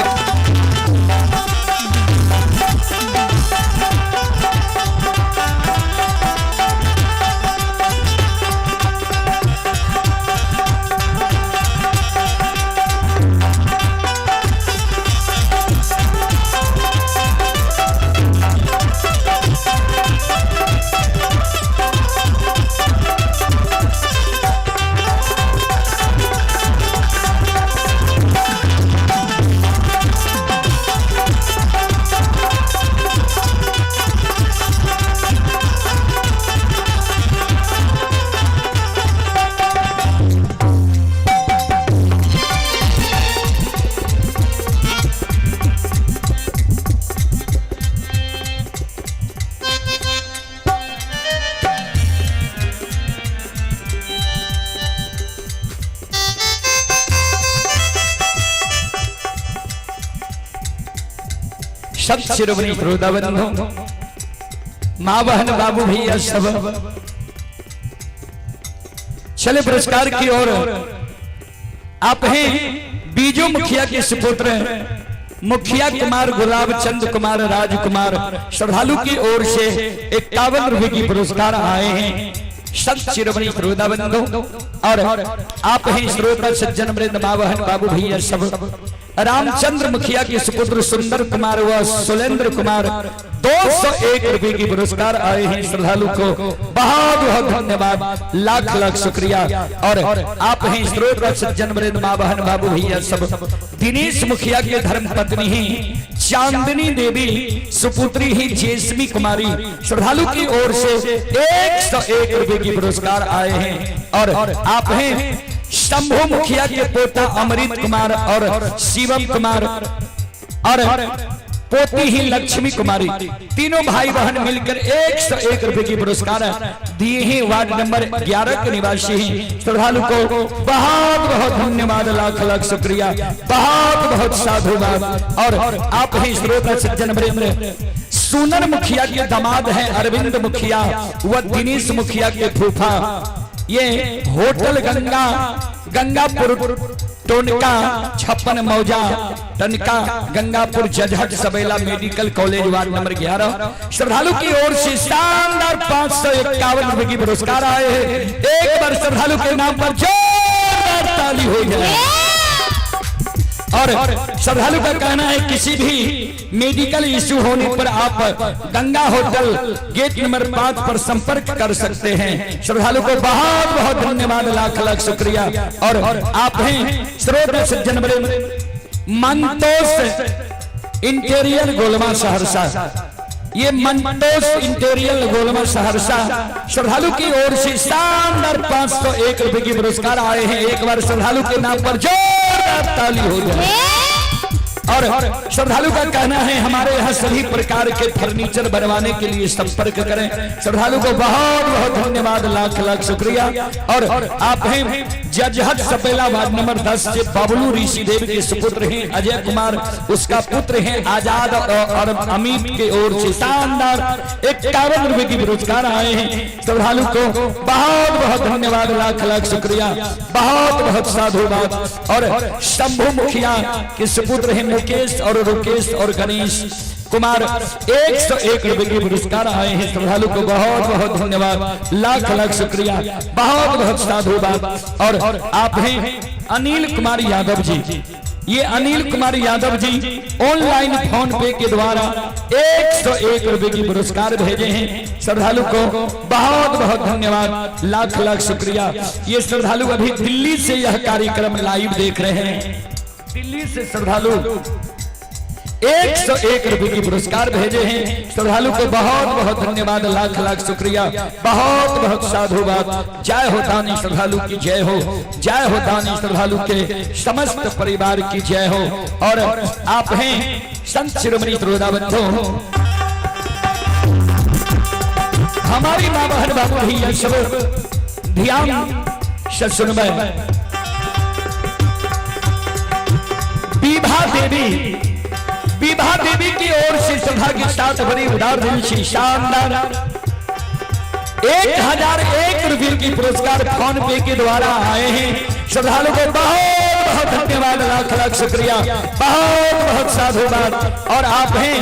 सब शिरोमणि श्रोता बंधु, माँ बहन बाबू भैया सब चले पुरस्कार की ओर। आप हैं बीजू मुखिया के सुपुत्र मुखिया कुमार गुलाब चंद कुमार राजकुमार, श्रद्धालु की ओर से 51 रुपए की पुरस्कार आए हैं। संत शिरोमणि श्रोता बंधु और आप हैं श्रोता सज्जन वृंद माँ बहन बाबू भैया सब। रामचंद्र मुखिया के सुपुत्र सुंदर कुमार व सुलेंद्र कुमार 201 रुपए की पुरस्कार आए हैं। श्रद्धालु को बहुत बहुत धन्यवाद, लाख लाख शुक्रिया। और आप हैं श्रोता सज्जन वृंद माँ बहन बाबू भैया सब। दिनेश मुखिया के धर्म पत्नी ही चांदनी देवी, सुपुत्री ही जैस्मी कुमारी, श्रद्धालु की ओर से 101 रुपए की पुरस्कार आए हैं। और आप हैं शंभू मुखिया के पोता अमृत कुमार और शिवम कुमार और पोती ही लक्ष्मी कुमारी, तीनों भाई बहन मिलकर 101 रुपए की पुरस्कार दिए हैं। वार्ड नंबर 11 के निवासी हैं। श्रद्धालु को बहुत बहुत धन्यवाद, लाख लाख शुक्रिया, बहुत बहुत साधुवाद। और आप ही श्रोता सज्जन वृंद, सुनर मुखिया के दामाद हैं अरविंद मुखिया व दिनेश मुखिया के फूफा, ये होटल गंगा गंगापुर टोनका 56 मौजा Tanka Gangapur Jajhat Sabela medical college ward number 11। श्रद्धालु की ओर से शानदार 551 रुपए की पुरस्कार आए हैं। एक बार श्रद्धालु के नाम पर जोरदार ताली हो जाए। और श्रद्धालु का कहना है किसी भी मेडिकल इश्यू होने पर आप गंगा होटल गेट नंबर 5 पर संपर्क कर सकते हैं। श्रद्धालु को बहुत बहुत धन्यवाद, लाख लाख शुक्रिया। और आप हैं श्रोता सज्जन वृंद, मंतोष इंटीरियर गोलमा सहरसा, ये मंतोष इंटीरियर गोलमा सहरसा, श्रद्धालु की ओर से शानदार 501 रुपए की पुरस्कार आए हैं। एक बार श्रद्धालु के नाम पर जोरदार ताली हो जाए। और श्रद्धालु का कहना है हमारे यहाँ सभी प्रकार के फर्नीचर बनवाने के लिए संपर्क करें। श्रद्धालु को बहुत बहुत धन्यवाद, लाख लाख शुक्रिया। और आप हैं जजहट सपेला वार्ड नंबर 10 से बबलू ऋषिदेव के सुपुत्र हैं अजय कुमार, उसका पुत्र हैं आजाद और अमित के ओर से शानदार 51 रुपए की पुरस्कार आए हैं। श्रद्धालु को बहुत बहुत धन्यवाद, लाख लाख शुक्रिया, बहुत बहुत साधुवाद। और शंभू मुखिया के सुपुत्र हैं मुकेश और रुकेश और गणेश कुमार, 101 रुपए के पुरस्कार आए हैं। श्रद्धालु को बहुत बहुत धन्यवाद, लाख लाख शुक्रिया, बहुत बहुत साधुवाद। और आप हैं अनिल कुमार यादव जी, ये अनिल कुमार यादव जी ऑनलाइन फोन पे के द्वारा 101 रुपए की पुरस्कार भेजे हैं। श्रद्धालु को बहुत बहुत धन्यवाद, लाख लाख शुक्रिया। ये श्रद्धालु अभी दिल्ली से यह कार्यक्रम लाइव देख रहे हैं। दिल्ली से श्रद्धालु 101 रुपए की पुरस्कार भेजे हैं। श्रद्धालु को बहुत बहुत धन्यवाद, लाख लाख शुक्रिया, बहुत बहुत साधुवाद। जय हो दानी श्रद्धालु की जय हो, जय हो दानी श्रद्धालु के समस्त परिवार की जय हो। और आप हैं संत शिरोमणि श्रोता बंधु, हमारी माँ बहन बाबू भैया सब ध्यान से सुनबे। देवी, विभा देवी की ओर से श्रद्धा के साथ बड़ी उदार दिल से शानदार 1001 रुपये की पुरस्कार फोन पे के द्वारा आए हैं। श्रद्धालु को बहुत बहुत धन्यवाद, लाख लाख शुक्रिया, बहुत बहुत साधुवाद। और आप हैं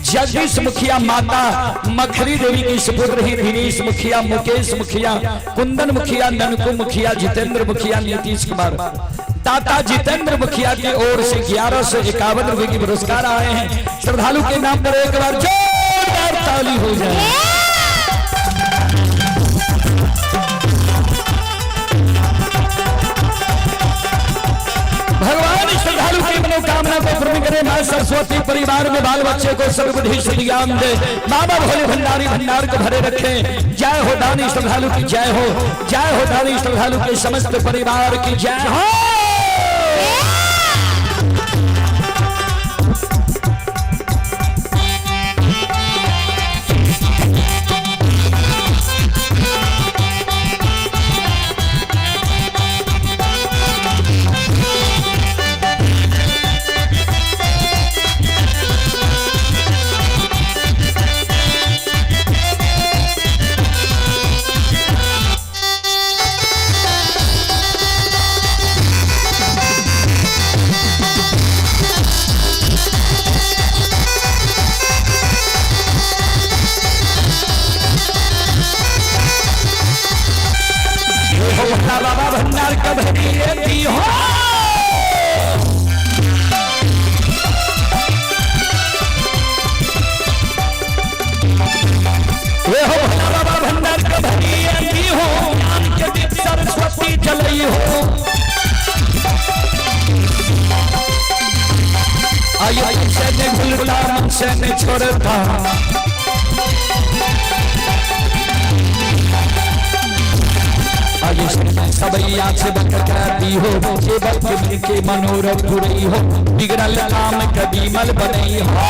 जगदीश मुखिया, माता मखरी देवी की सुपुत्र ही दिनेश मुखिया, मुकेश मुखिया, कुंदन मुखिया, ननकू मुखिया, जितेंद्र मुखिया, नीतीश कुमार। दाता जितेंद्र मुखिया की ओर से 1151 रुपए की पुरस्कार आए हैं। श्रद्धालु के नाम पर एक बार जोरदार ताली हो जाए। भगवान श्रद्धालु की मनोकामना को पूर्ण करे। मां सरस्वती परिवार में बाल बच्चे को सर्वबुद्धि ज्ञान दे। बाबा भोले भंडारी भंडार को भरे रखे। जय हो दानी श्रद्धालु की जय हो, जय हो दानी श्रद्धालु के समस्त परिवार की जय हो। हो भोला बाबा भंडार कभी हो। ये हो भोला बाबा भंडार कभी हो, ज्ञान के दीप सरस्वती जलई हो। आयु से न भूलता, मन से न छोड़ता, आयु सबैया से बकराती हो, सेवक के मनोरथ पुरई हो, बिगड़ल काम कभी मल बनई हो।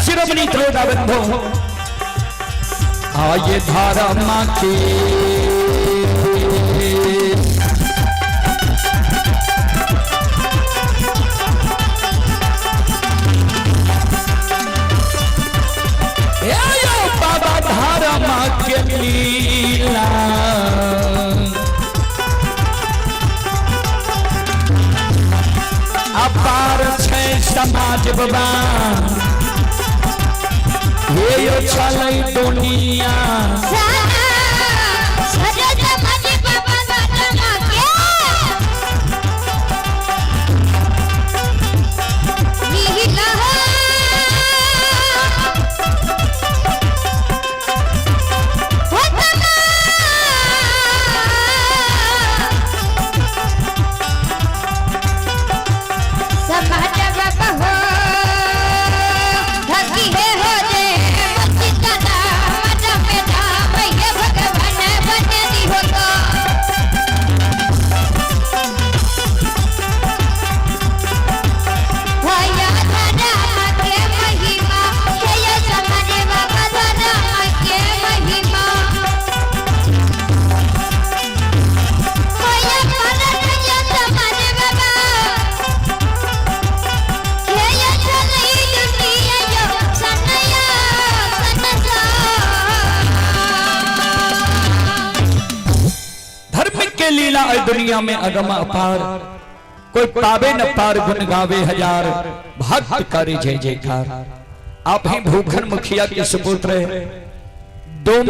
शिरोमणि त्रोदा बंधो आये धारा माँ की बाबा धारा माँ के लीला अपार छै समाज बाबा, हे यो छलै दुनिया। समाज बाबा हो धकी है हो दे मस्जिद का नाम। लीला है दुनिया में अगम अपार, कोई पावे न पार गुण गावे हजार, भक्त करे जय जयकार। आप ही भूखन मुखिया के सुपुत्र डोम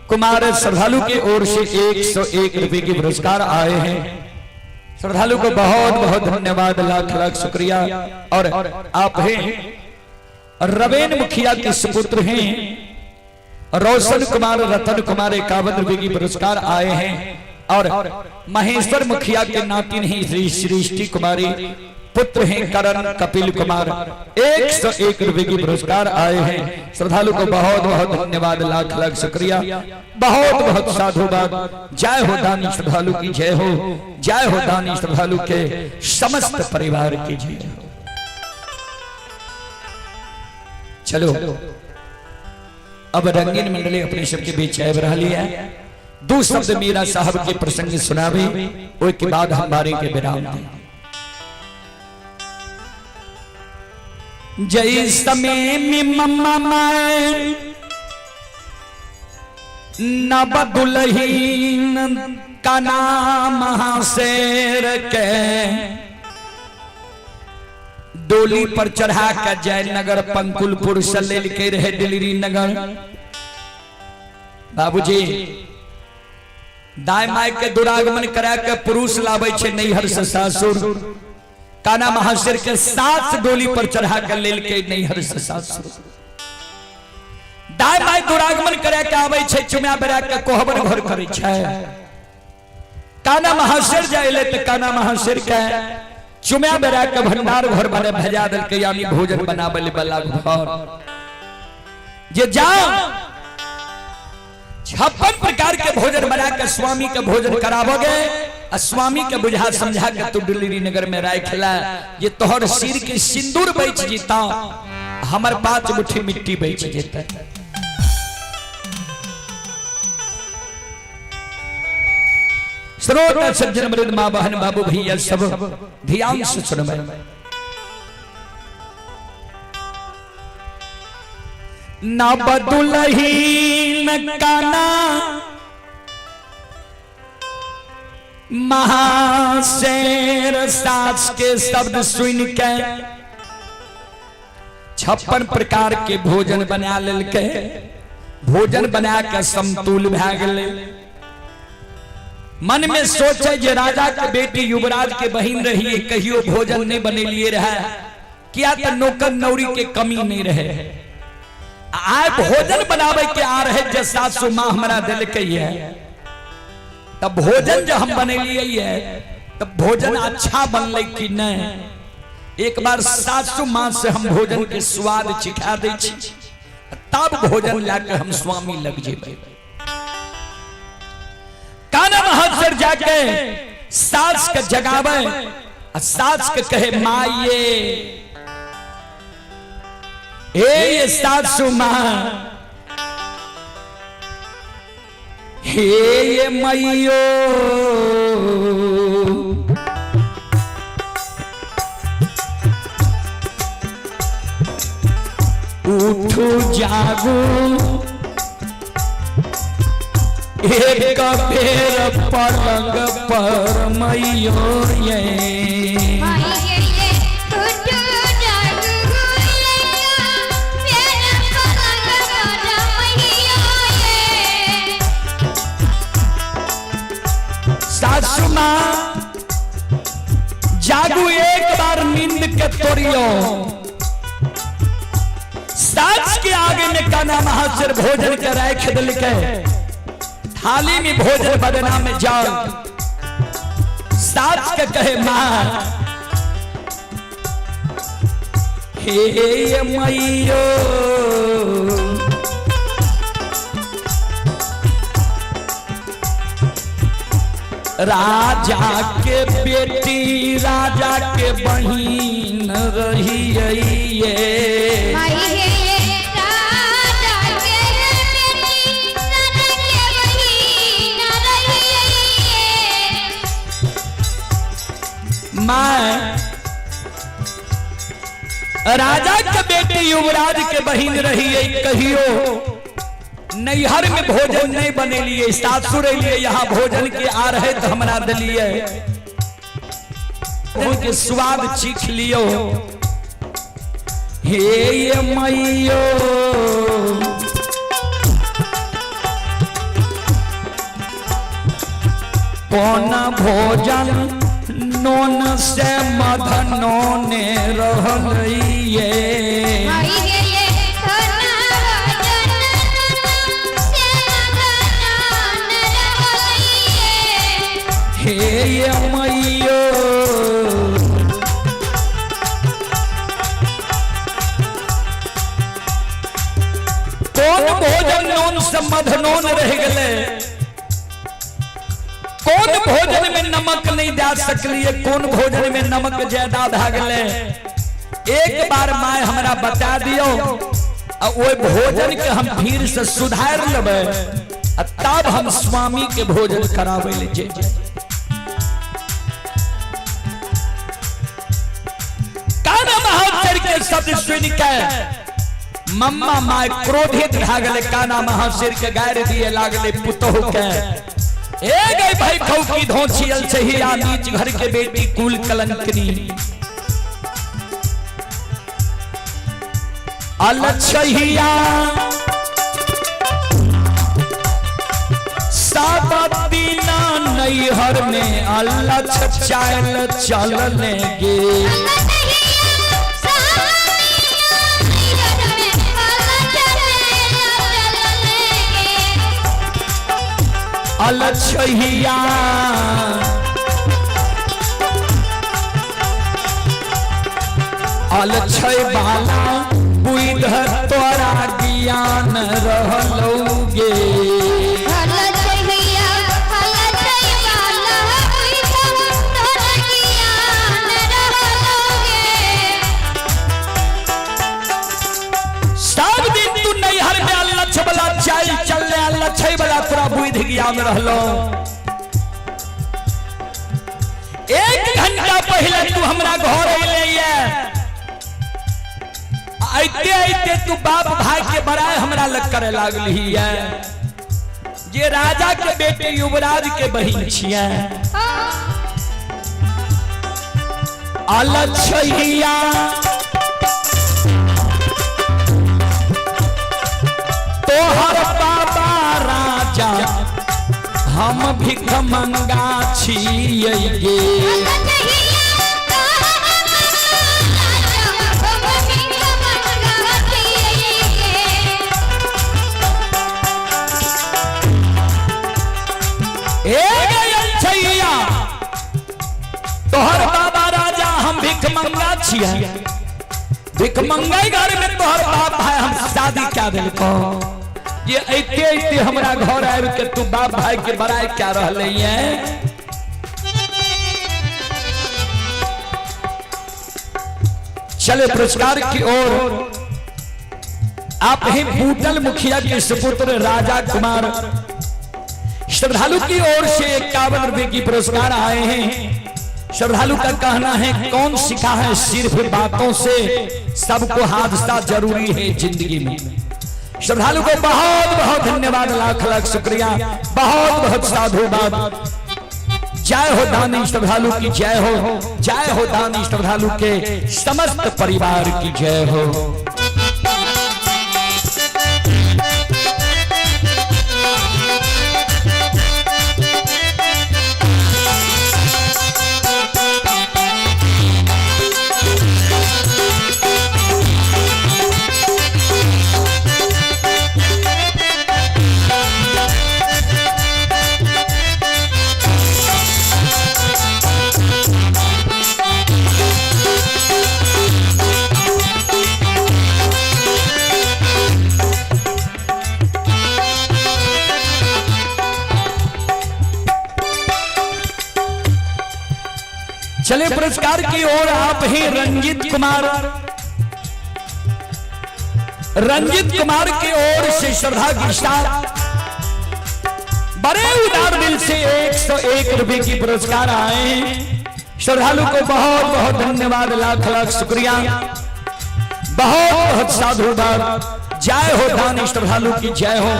कुमार श्रद्धालु के ओर से 101 रुपए के पुरस्कार आए हैं। श्रद्धालु को बहुत बहुत धन्यवाद, लाख लाख शुक्रिया। और आप हैं रवेन मुखिया के सुपुत्र हैं रोशन कुमार रतन कुमार 51 रुपए की पुरस्कार आए हैं। और महेश्वर मुखिया के नातिन हैं श्री सृष्टि कुमारी, पुत्र हैं करण कपिल कुमार, 101 रुपए की पुरस्कार आए हैं। श्रद्धालु को बहुत बहुत धन्यवाद, लाख लाख शुक्रिया, बहुत बहुत साधुवाद। जय हो दानी श्रद्धालु की जय हो, जय हो दानी श्रद्धालु के समस्त परिवार की जय हो। चलो अब रंगीन मंडली अपने सबके बीच आबि रही है। दो शब्द मीरा साहब के प्रसंग सुनावे, के बाद हम बारी के विराम दें। जय समय में मम्मा मैं नब दुल्हीन का नाम शेर के डोली पर चढ़ा के जयनगर पंकुलपुर से ले के रहे दिल्ली नगर। बाबूजी दाय my के दुरागमन करा के पुरुष लावे छे नैहर से सासुर, काना महाशर के सास डोली पर चढ़ा के लेल के नैहर से सासुर। दाय my दुरागमन करा के आवे छे चुम्या बेरा के कोहबर घर करे छे। काना महाशर जाइले त काना महाशर के चुम्या बेरा के भंडार घर बने भेजा दल के, यानी भोजन बनावे वाला घर। जे जाओ 56 प्रकार के भोजन बना के स्वामी के भोजन करावोगे आ स्वामी के बुझा समझा के तू दिल्ली नगर में राय खेला, ये तोहर सिर के सिंदूर बेच जीता, हमर 5 मुट्ठी मिट्टी बेच जेता। श्रोता सज्जन मृद माँ बहन बाबू भैया सब ध्यान से सुनबे। ना बदुलहीन काना महाशेर सास के शब्द सुन के 56 प्रकार के भोजन बना लेलके। भोजन बना के समतुल भए गेलै। मन में सोचे जे राजा के बेटी युवराज के बहिन रही, कहियो भोजन नहीं बनेलिए रहे, किया तो नौकर नौरी के कमी नहीं रहे। आय भोजन बनावे के आ रहे जे सासू माँ हमरा दिलकै है, तब भोजन जो हम बनेलिए है तब भोजन अच्छा बनलै कि नहीं। एक बार सासू माँ से हम भोजन के स्वाद चिखा दै छी, तब भोजन लाके हम स्वामी लग जेबै। काना महासर जाके सास के जगावे आ सास के कहे माये हे ये सासू माँ, हे ये मैयो, उठू जागू एक बेर पलंग पर मैयो ये। सासू माँ जागू एक बार नींद के तोड़ियो। सास के आगे में काना महाशर भोजन के राख दिल के थाली में भोजन बदना में जाओ। सास के कहे माँ हे मैयो, राजा के बेटी राजा के बहिन रही ये। माँ राजा के बेटी युवराज के बहिन रही है, कहियो नैहर में भोजन नहीं बनेलिए, सासुर एलिए यहाँ भोजन के आ रहे तो हमरा दिलिए, के स्वाद चीख लियो। हे ये मैयो कोन भोजन नोन से मधनो ने रहलिए। हे ये मैयो कोन भोजन नोन से मधनोन रह गए, कौन भोजन में नमक नहीं दे सकलिए, कौन भोजन में नमक ज्यादा भए गेलै। एक बार my हमरा बता दियो आ ओहि भोजन के हम फिर से सुधार लेबै आ तब हम स्वामी के भोजन कराबै ले जेबै। काना महाशय के शब्द सुन के मम्मा my क्रोधित भए गेलै। काना महाशय के गारि दिए लागले पुतोहु के, ए गई भाई खौ की धोछियल छहिया नीच घर के बेटी कुल कलंकनी। अलछहिया साबतीना नैहर में अल्लाह चाल चलने गे। अलछहिया अलछय बाला बुध तोरा ज्ञान रहलौगे। सब दिन तू नैहर में अलछ वाला चाल चलने अलछय वाला तोरा बुध ज्ञान रहलो। एक घंटा पहले तू हमरा घर अइले आते आते तू बाप भाई के बड़ाई हमरा लग करे लागली है। जे राजा के बेटे युवराज के बहिन छियै। अलछहिया तोहर बाबा राजा हम भिखमंगा छियै गे। तोहर बाबा राजा हम भिखमंगा छियै, भिखमंगा घर में तोहर बाप भाई हम शादी क्या दिलको। ये ऐते ऐते हमरा घर आबि के तू बाप भाई के बड़ाई क्या रहले है। चले पुरस्कार की ओर। आप ही बूटल मुखिया के सुपुत्र राजा कुमार श्रद्धालु की ओर से 51 रुपए की पुरस्कार आए हैं। श्रद्धालु का कहना है कौन सीखा है सिर्फ बातों से, सबको हादसा जरूरी है जिंदगी में। श्रद्धालु को बहुत बहुत धन्यवाद, लाख लाख शुक्रिया, बहुत बहुत साधुवाद। जय हो दानी श्रद्धालु की जय हो, जय हो दानी श्रद्धालु के समस्त परिवार की जय हो। चले पुरस्कार की ओर। आप ही रंजीत कुमार, रंजीत कुमार की ओर से श्रद्धा के साथ बड़े उदार दिल से 101 रुपए की पुरस्कार आए हैं। श्रद्धालु को बहुत बहुत धन्यवाद, लाख लाख शुक्रिया, बहुत बहुत साधुवाद। जय हो दान श्रद्धालु की जय हो,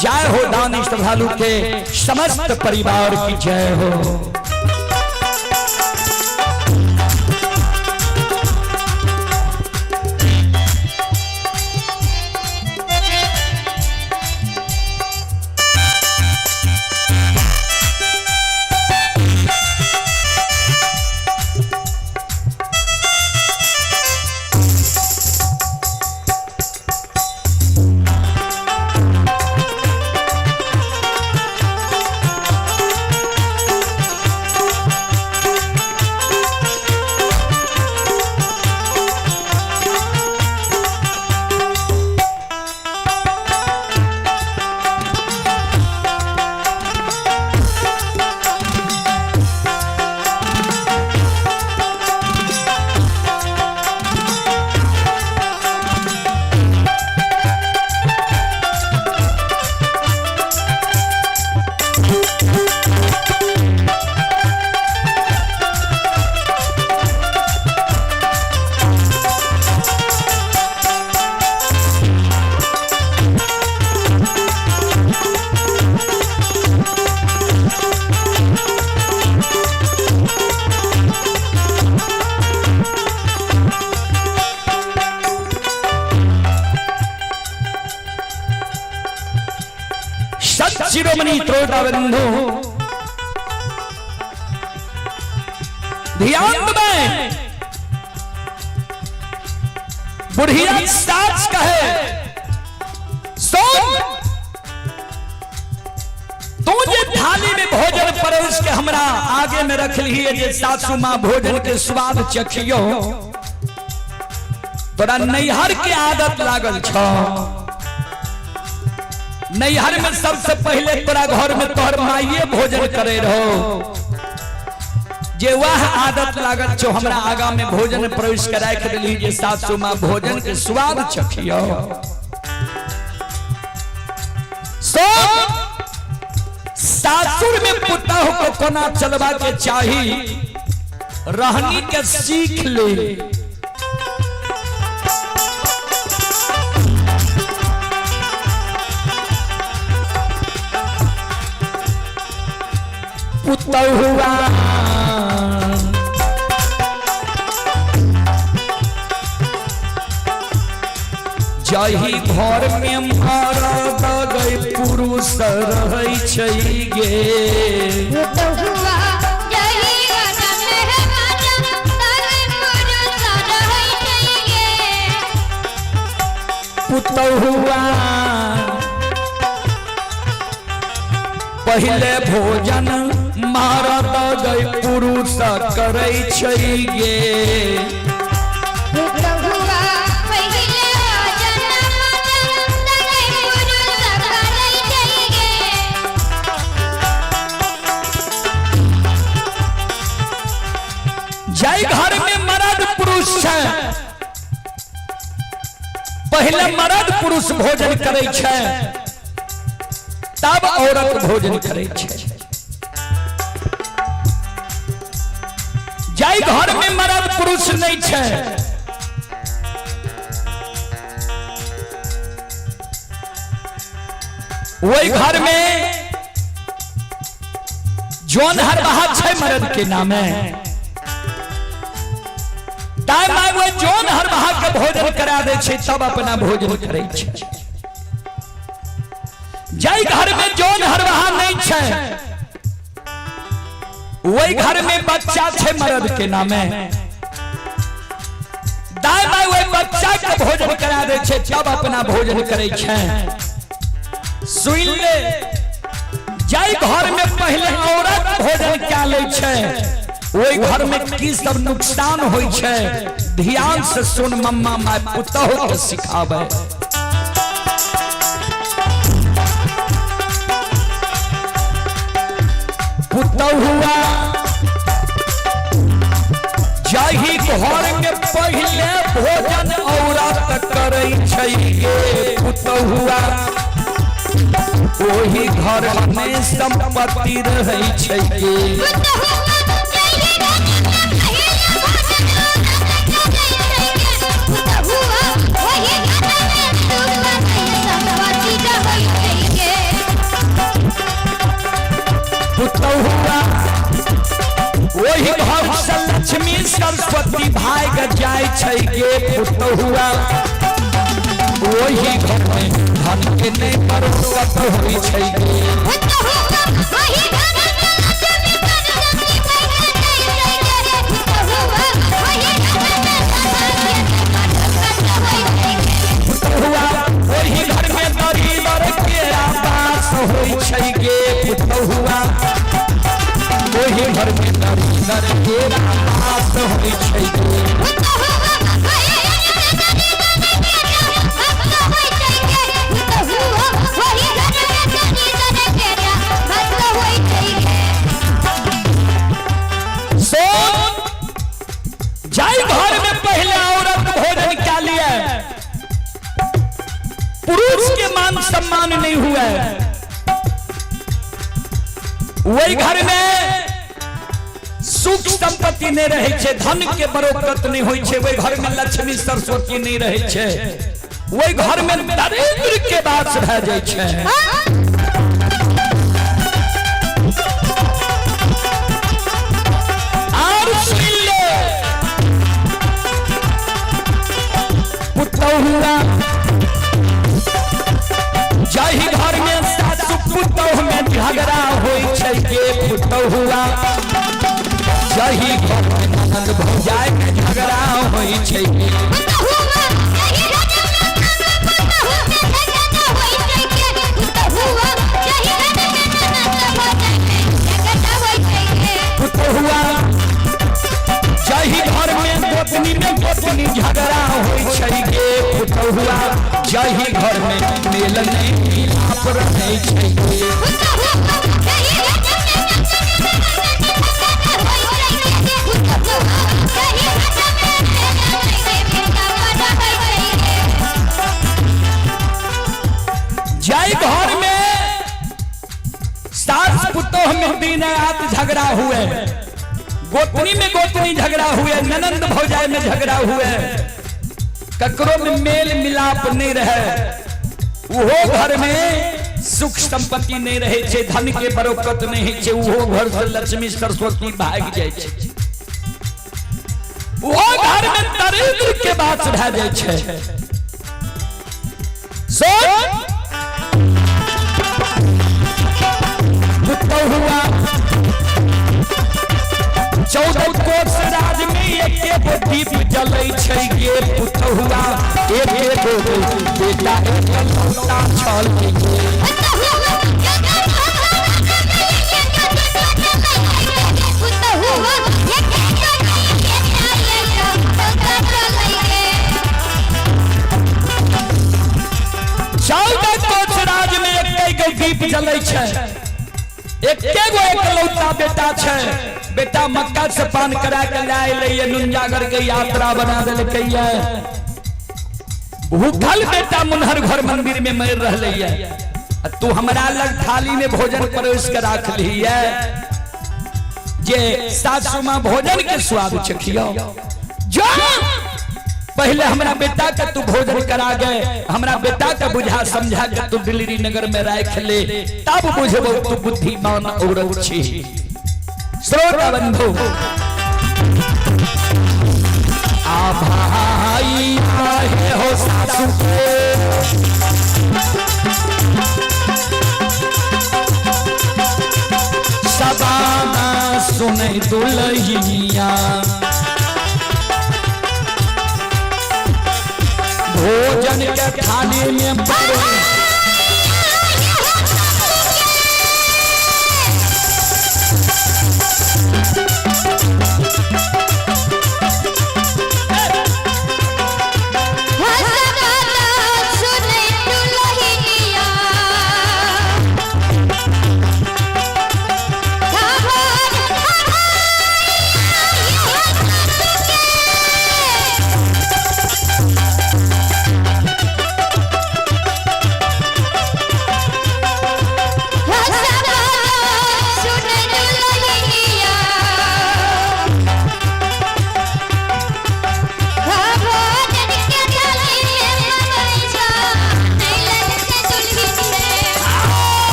जय हो दान श्रद्धालु के समस्त परिवार की जय हो। शिरोमणि त्रोटा बंधु ध्यान में बुढ़िया साच कहे, सुन तू जे थाली में भोजन परोस के हमरा आगे में रख लिए जे सासू माँ भोजन के स्वाद चखियो, तोरा नैहर के आदत लागल छो। नैहर में सबसे पहले तोरा घर में तोहर माइये भोजन करे रहो, जे वह आदत लागल छो हमरा आगा में भोजन प्रवेश कराए के दिली जे सासू माँ भोजन के स्वाद चखियो। सो सासुर में पुतहु को कोना चलवा के चाही, रहनी के सीख ले। पुतहुआ जही घर में मरद गई पुरुष रहै छै गे, पुतहुआ जही घर में मरद गई पुरुष रहै छै गे। पुतहुआ पहले भोजन मरद गई पुरुष करै छै गे। पुतहुआ पहिले भोजन मरद गई पुरुष करै छै गे। जाहि घर में मरद पुरुष छै, पहले मरद पुरुष भोजन करै छै तब औरत भोजन करै छै। जाहि घर में मरद पुरुष नहीं छै, वही घर में जोन हरबाहा छै मरद के नामे, दाय my वो जोन हरबाहा के भोजन करा दे छै तब अपना भोजन करै छै। जाहि घर में जोन हरबाहा नहीं छै, वही घर में बच्चा छै मरद के नामे, दाय my वही बच्चा के भोजन करा दे छै तब अपना भोजन करै छै। सुन ले, जाहि घर में पहले औरत भोजन क्या लै छै ओहि घर में की सब नुकसान होइ छै, ध्यान से सुन मम्मा my पुतहु के सिखावे। पुतहुआ जाहि घर में पहले भोजन औरत करै छै गे, पुतहुआ ओहि घर में संपत्ति रहै छै गे। पुतहुआ जही घर में पहिले भोजन औरत करै छै गे। पुतहुआ ओहि घर में सरस्वती भाग जाय छै गे पुतहुआ, ओही घर में धन के नहि बरकत होइ छै गे। पुतहुआ ओही घर में दरिदर के आवास होइ छै गे पुतहुआ, ओही घर में दरिदर के आवास होइ छै गे। सोन जाहि घर में पहले औरत भोजन क्या लिया, पुरुष के मान सम्मान नहीं हुआ है, वही घर में सुख संपत्ति नहीं रहे छे, धन के बरकत नहीं होई छे, वही घर में लक्ष्मी सरस्वती नहीं रहे छे, वही घर में दरिद्र के वास भए जाय छे। आर सुन ले पुतहुआ, जाहि घर में सासु पुतहु में झगड़ा होइ छै गे पुतहुआ, जाहि घर में ननद भौजाई में झगड़ा होइ छै गे। पुतहुआ जाहि घर में गोतनी में गोतनी झगड़ा होइ छै गे पुतहुआ, जाहि घर में मेल नहीं मिलाप रहै छै गे। जाहि घर में सास पुतोह में दिन रात झगड़ा हुए, गोतनी में गोतनी झगड़ा हुए, ननंद भौजाई में झगड़ा हुए, ककरो में मेल मिलाप नहीं रहे, वो घर में सुख संपत्ति नहीं रहे छे, धन के बरकत नहीं छे, वो घर से लक्ष्मी सरस्वती भाग जाय छे, वो घर में दरिद्र के बास भए जाय छे। सुन पुतहुआ, 14 कोस राज में एके गो दीप जलै छै गे पुतहुआ, एके गो बेटा एकलौता छल गे। 14 कोस राज में एके गो दीप जलै छै, एके गो एकलौता बेटा छै, बेटा मक्का से पान करा के लाए ले नुनजागर के यात्रा बना देलकै। भूखल बेटा मुनहर घर मंदिर में मर रहलै है, तू हमरा लग थाली में भोजन परोस के राख ली है, जे सासू माँ भोजन के स्वाद चखियो, जो पहले हमरा बेटा के तू भोजन करा गए, हमरा बेटा के बुझा समझा के तू दिल्ली नगर में राख ले, तब बुझबो तू बुद्धिमान औरत छी। श्रोता बंधु आ भाई आहे हो सासू के, सबाना सुने दुल्हनिया, भोजन के थाली में पड़े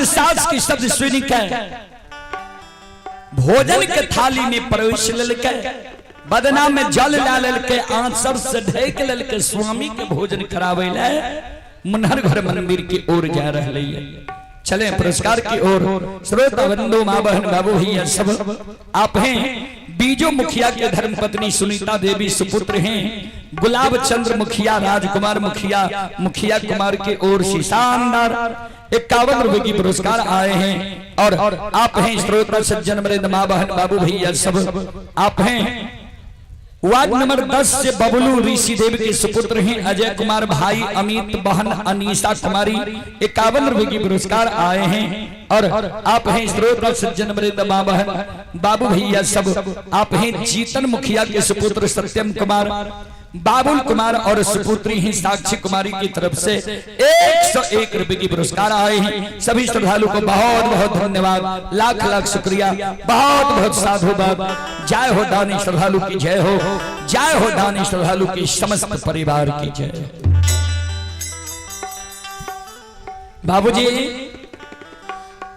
सास की शब्द सुनी के भोजन के थाली में परोस लेलकै, बदना में जल ला लेलकै, आंचर से ढक लेलकै, स्वामी के भोजन करावे ले मुनहर घर मंदिर की ओर जा रहे है। चले पुरस्कार की ओर। श्रोता बंधु, माँ बहन, बाबू भैया सब आप हैं। बीजो मुखिया के धर्मपत्नी सुनीता देवी सुपुत्र हैं गुलाब चंद्र मुखिया, राजकुमार मुखिया, मुखिया कुमार के ओर से शानदार 51 रुपए की पुरस्कार आए हैं। और आप हैं श्रोता सज्जन मृद माँ बहन बाबू भैया सब आप हैं। वार्ड नंबर 10 से बबलू ऋषिदेव के सुपुत्र हैं अजय कुमार भाई, अमित बहन अनीसा कुमारी 51 रुपए की पुरस्कार आए हैं। और आप हैं श्रोता सज्जन वृंद माँ बहन बाबू भैया सब आप हैं। जीतन मुखिया के सुपुत्र सत्यम कुमार, बाबुल कुमार और सुपुत्री हैं साक्षी कुमारी की तरफ से 101 रुपए की पुरस्कार आए हैं। सभी श्रद्धालु को बहुत बहुत धन्यवाद, लाख लाख शुक्रिया, बहुत बहुत साधुवाद। जय हो दानी श्रद्धालु की जय हो, जय हो दानी श्रद्धालु की समस्त परिवार की जय हो। बाबूजी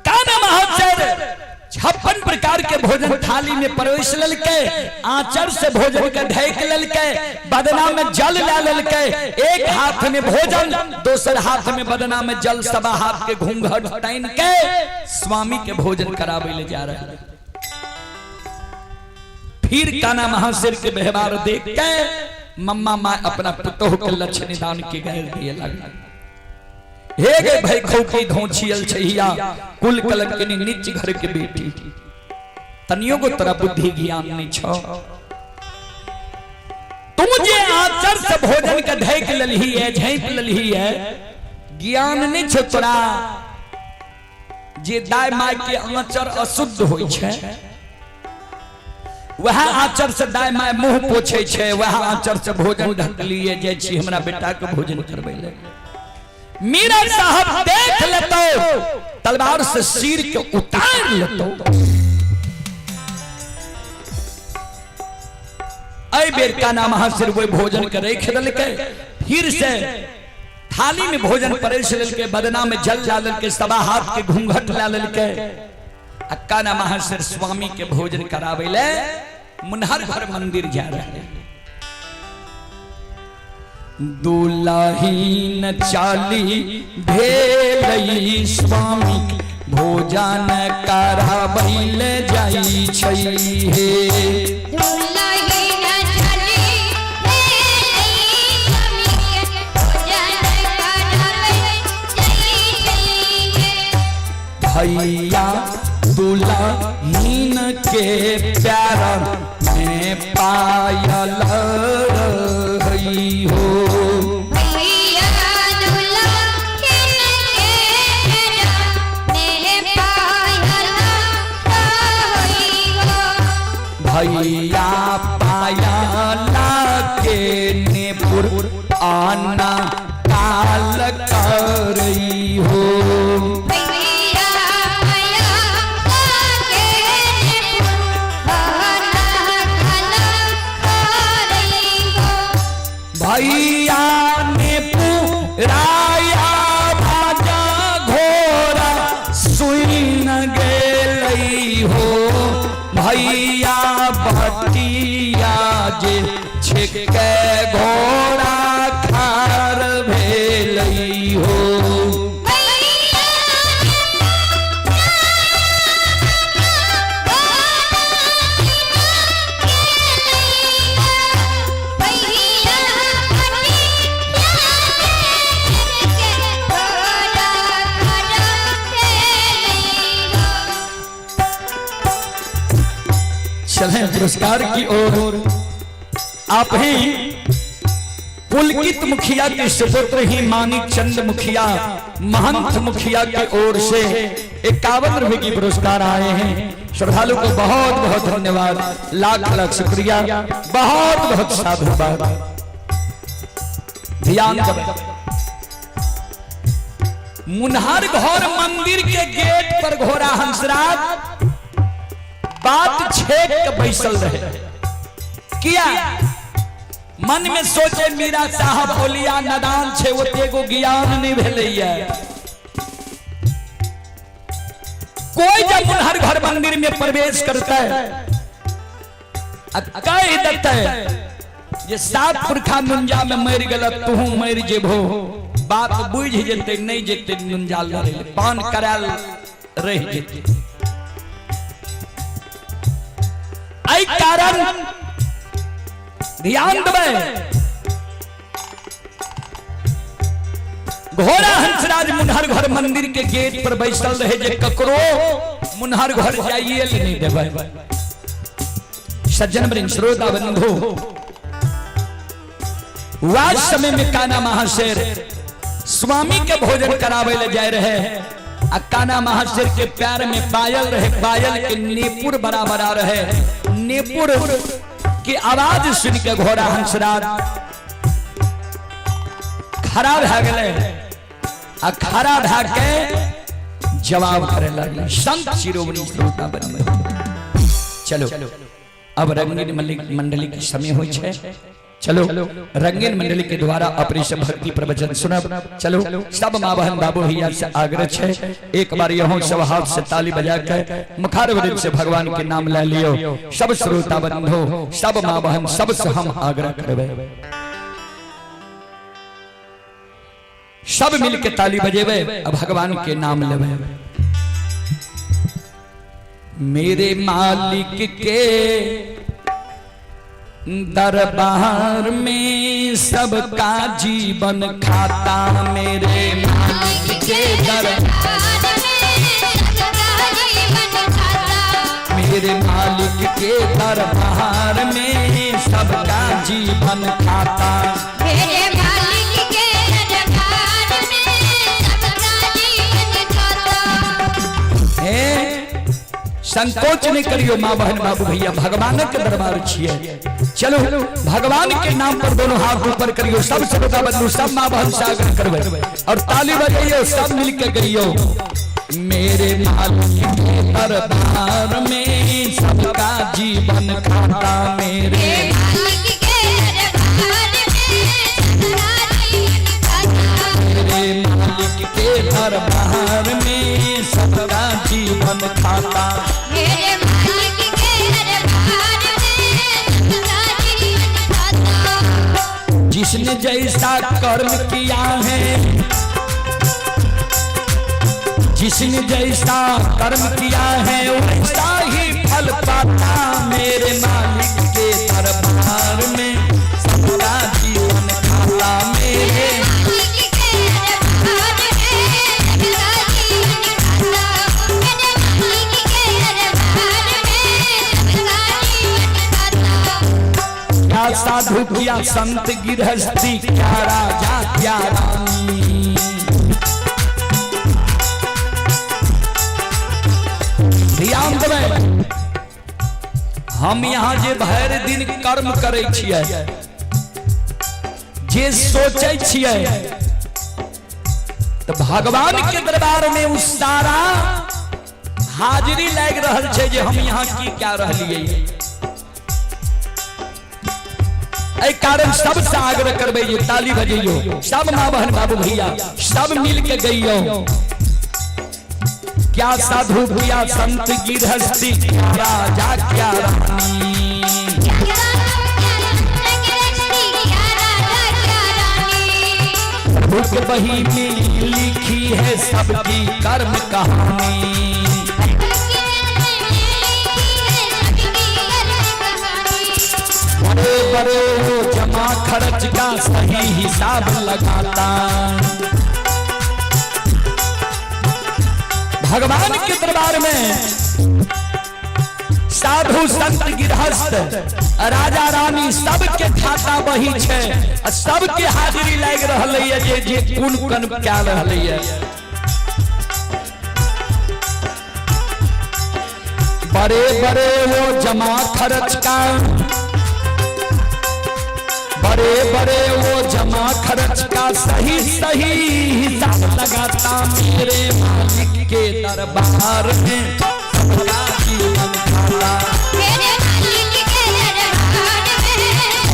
काना महोत्सव 56 प्रकार के भोजन थाली में परोस ललके, आंचर से भोजन के ढक ललके, बदना में जल ला ललके, एक हाथ में भोजन, दोसर हाथ में बदना में जल, सवा हाथ के घूंघट तान के स्वामी के भोजन करावे ले जा रहे। फिर काना महासिर के व्यवहार देख के मम्मा माँ अपना पुतोह के लक्ष्य निदान के गैर दिए लगा। हे गे भाई खौकी धोछियल छहिया कुल कलंकनी नीच घर के बेटी, तनियो को तोरा बुद्धि ज्ञान नहीं छो, तुम जे आचर से भोजन के ढक ललही है, झेप ललही है, ज्ञान नहीं छो तोरा। जे दाय my के आचर अशुद्ध होई छे वह आचर से दाय my मुंह पोछे छे, वह आचर से भोजन ढक लिए जे छी हमरा बेटा के भोजन करबै ले। मीरा साहब देख लेतो तलवार से सिर के उतार लेतो। ऐ बेर का नाम सिर वो भोजन के रख देलकै, फिर से थाली में भोजन परोस लेलकै, बदना में जल ला लेलकै, सवा हाथ के घूंघट ला लेलकै, अक्का नाम सिर स्वामी के भोजन करावे ले मुनहर घर मंदिर जा रहे। दुलहीन चाली भेलई स्वामी भोजन कराबैल जाई छै हे। दुलहीन चाली भेलई स्वामी भोजन कराबै जाई छै हे। भैया दुलहीन के प्यार में पायल रही हो। भैया दुलहीन के प्यार में पायल रही हो। भैया पायला के नेपुर आना काल करई हो। भैया पायला के नेपुर आना काल करई हो। भैया नेपुराया भाजा घोड़ा सुन गेलई हो। भैया भटिया जे छिके घोड़ा खार भेलई हो। चलें पुरस्कार की ओर। आप हैं पुलकित मुखिया के सुपुत्र ही मानिक चंद मुखिया, महंत मुखिया की ओर से 51 रुपए की पुरस्कार आए हैं। श्रद्धालु को बहुत बहुत धन्यवाद, लाख लाख शुक्रिया, बहुत बहुत साधुवाद। ध्यान दें, मुनहर घर मंदिर के गेट पर घोड़ा हंसराज बात छेक के बैसल रहे। किया मन में सोचे मीरा साहब ओलिया नदान छे ओते गो ज्ञान नहीं भेलैया। कोई जब मुनहर घर मंदिर में प्रवेश करता है आ कह देता है जे सात पुरखा मुंजा में मर गल तू मर जेबो, बात बुझ जेते नहीं जेते मुंजा लड़े पान कराल रह जेते। एहि कारण ध्यान देबै, घोड़ा हंसराज मुनहर घर मंदिर के गेट पर बैसल रहे जे ककरो मुनहर घर जाइए ले नहीं देबै। सज्जन वृंद श्रोता बंधु, वाज समय में काना महाशेर स्वामी के भोजन करावे ले जाए रहे आ काना महाशेर के पैर में पायल रहे, पायल के नेपुर बराबर आ रहे, नेपुर की आवाज सुन के घोड़ा हंसराज खड़ा भए गेलै आ खड़ा भए के जवाब करे लगलै। संत शिरोमणि श्रोता बंधु, चलो अब रंगीन मंडली के समय होइ छै, चलो रंगीन मंडली के द्वारा अपने से भक्ति प्रवचन सुनब। चलो सब माँ बहन बाबू भैया से आग्रह है, एक बार यहों सब हाथ से ताली बजा के मुखारवृंद से भगवान के नाम ले लियो। सब श्रोता बंधु, सब माँ बहन, सब से हम आग्रह करबे, सब मिल के ताली बजेबे और भगवान के नाम लेबे। मेरे मालिक के दरबार में सबका जीवन खाता, मेरे मालिक के दरबार मेरे मालिक के दरबार में सबका जीवन खाता, मेरे मालिक के दरबार में सबका जीवन खाता। हे संकोच नहीं करियो माँ बहन बाबू भैया, भगवान के दरबार छिए। चलो भगवान के नाम पर दोनों हाथ ऊपर करियो, सब श्रोता बंधु, सब माँ बहन से आग्रह करबे और ताली बजाइयो, सब मिलके गइयो। मेरे मालिक के दरबार में सबका जीवन खाता, मेरे मालिक के दरबार में सबका जीवन खाता, मेरे मालिक के दरबार में सबका जीवन खाता, मेरे मालिक के दरबार में सबका जीवन खाता। जिसने जैसा कर्म किया है, जिसने जैसा कर्म किया है वैसा ही फल पाता, मेरे मालिक के दरबार में सबका जीवन खाता, मेरे मालिक के दरबार में सबका जीवन खाता, मेरे मालिक के दरबार में सबका जीवन खाता। क्या साधु क्या संत गृहस्थी, क्या राजा क्या रानी, ध्यान देबै, हम यहाँ जे भरि दिन कर्म करै छियै, जे सोचै छियै, तो भगवान के दरबार में उ सारा हाजिरी लागि रहल छै जे हम यहाँ की क्या रहलियै। एहि कारण सबसे आग्रह करबै जे ताली बजैयो, सब माँ बहन बाबू भैया सब मिल के गइयो। क्या साधु क्या संत गृहस्थी, क्या राजा क्या रानी, प्रभु के बही में लिखी है सबकी कर्म कहानी, बड़े बड़े वो जमा खर्च का सही हिसाब लगाता। भगवान के दरबार में साधु संत गृहस्थ राजा रानी सबके खाता बही छै, सबके हाजिरी लागि रहल है जे जे कोन कोन क्या रहल है। बड़े बड़े वो जमा खर्च का, बड़े बड़े वो जमा खर्च का सही सही हिसाब लगाता, मेरे मालिक के दरबार में सबका जीवन खाता, मेरे मालिक के दरबार में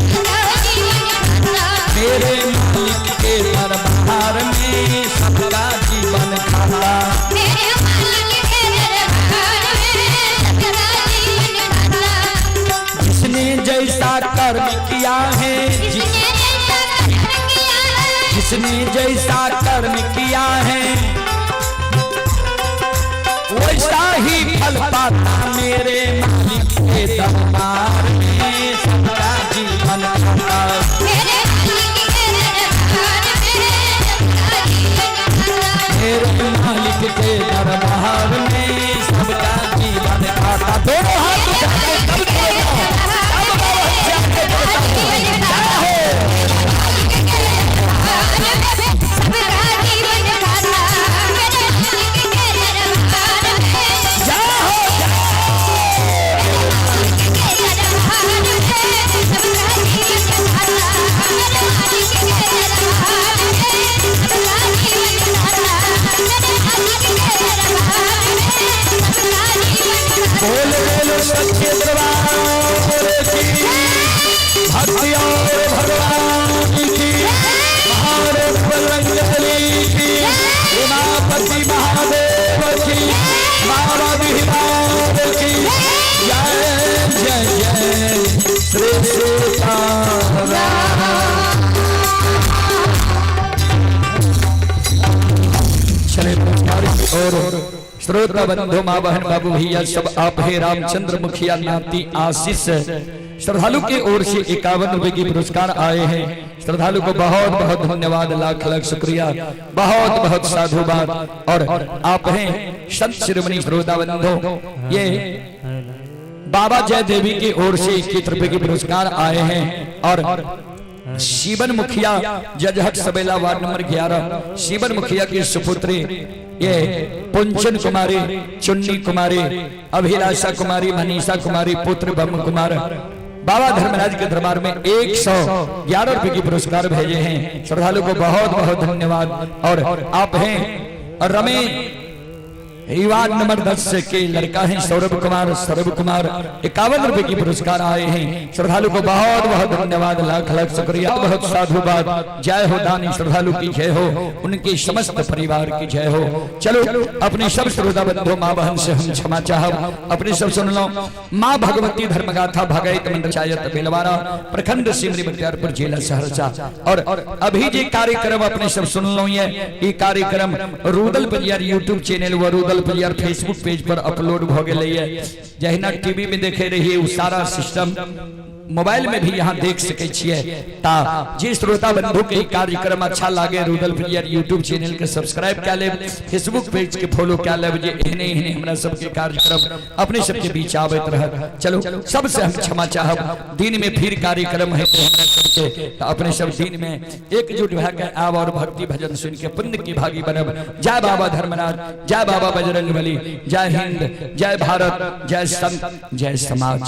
सबका जीवन खाता, मेरे मालिक के दरबार में सबका जीवन खाता, मेरे मालिक के दरबार जिसने जैसा कर्म किया है वैसा ही फल पाता मेरे मालिक के दरबार में सबका जीवन खाता। मेरे मालिक के दरबार में सबका जीवन खाता। मेरे मालिक के दरबार में सबका जीवन खाता। दोनों हाथ उठा के तब बोलो, तब बाबा जाके बोलता हूँ। जय हो। मालिक के दरबार में सबका जीवन खाता। मेरे मालिक के दरबार में जय हो, जय मालिक के दरबार में सबका जीवन खाता। मेरे मालिक के दरबार में सबका जीवन खाता। मेरे मालिक के दरबार में सबका जीवन खाता। बोल बोल सच्चे दरबार की, भक्ति और भगवान की, महाराज बजरंगबली की, उमापति महादेव की, बाबा बिहार की, जय जय जय श्री सीताराम। चले नमस्कार और श्रोता बंधु माँ बहन बाबू भैया सब आप है रामचंद्र मुखिया नाती आशीष श्रद्धालु के ओर से 51 रुपए की पुरस्कार आए हैं। श्रद्धालु को बहुत बहुत धन्यवाद, लाख लाख शुक्रिया, बहुत बहुत साधुवाद। और आप हैं संत शिरोमणि श्रोता बंधु, ये बाबा जय देवी की ओर से 21 रुपए के पुरस्कार आए हैं। और शिवन मुखिया जजहट सबेला वार्ड नंबर 11 शिवन मुखिया की सुपुत्री ये पुंचन कुमारी, चुन्नी कुमारी, अभिलाषा कुमारी, मनीषा कुमारी, पुत्र ब्रह्म कुमार बाबा धर्मराज के दरबार में 111 रुपए की पुरस्कार भेजे हैं। श्रद्धालु को बहुत बहुत धन्यवाद। और आप हैं रमेश वार्ड नंबर 10 के लड़का है सौरभ कुमार, सौरभ कुमार 51 रुपए की पुरस्कार आए हैं। श्रद्धालु को बहुत बहुत धन्यवाद, लाख लाख शुक्रिया, बहुत साधुवाद। जय हो दानी श्रद्धालु की जय हो, उनके समस्त परिवार की जय हो। चलो अपने सब श्रोता बंधु माँ बहन से हम क्षमा चाहब, अपने सब सुन लो। माँ भगवती धर्मगाथा भगैत पंचायत बेलवारा, प्रखंड सिमरी बख्तियारपुर, जिला सहरसा। और अभी जे कार्यक्रम अपने सब सुन लो, ये कार्यक्रम रुदल परियार यूट्यूब चैनल व रुदल परियार फेसबुक पेज पर अपलोड भ गेलै है। जहिना टीवी में देखे रहिए उ सारा सिस्टम मोबाइल में भी यहाँ देख सके छियै। ता जे श्रोता बंधु के कार्यक्रम अच्छा लागे रुदल परियार यूट्यूब चैनल के सब्सक्राइब कए लेब, फेसबुक पेज के फॉलो कए लेब, जे एहने एहने हमरा सबके कार्यक्रम अपने सबके बीच आबैत रहत। चलो सबसे हम क्षमा चाहब, दिन में फिर कार्यक्रम है तो हमरा सबके तो अपने सब दिन में एकजुट भए के आब और भक्ति भजन सुन के पुण्य की भागी बनब। जय बाबा धर्मराज, जय बाबा बजरंगबली, जय हिंद, जय भारत, जय संत, जय समाज।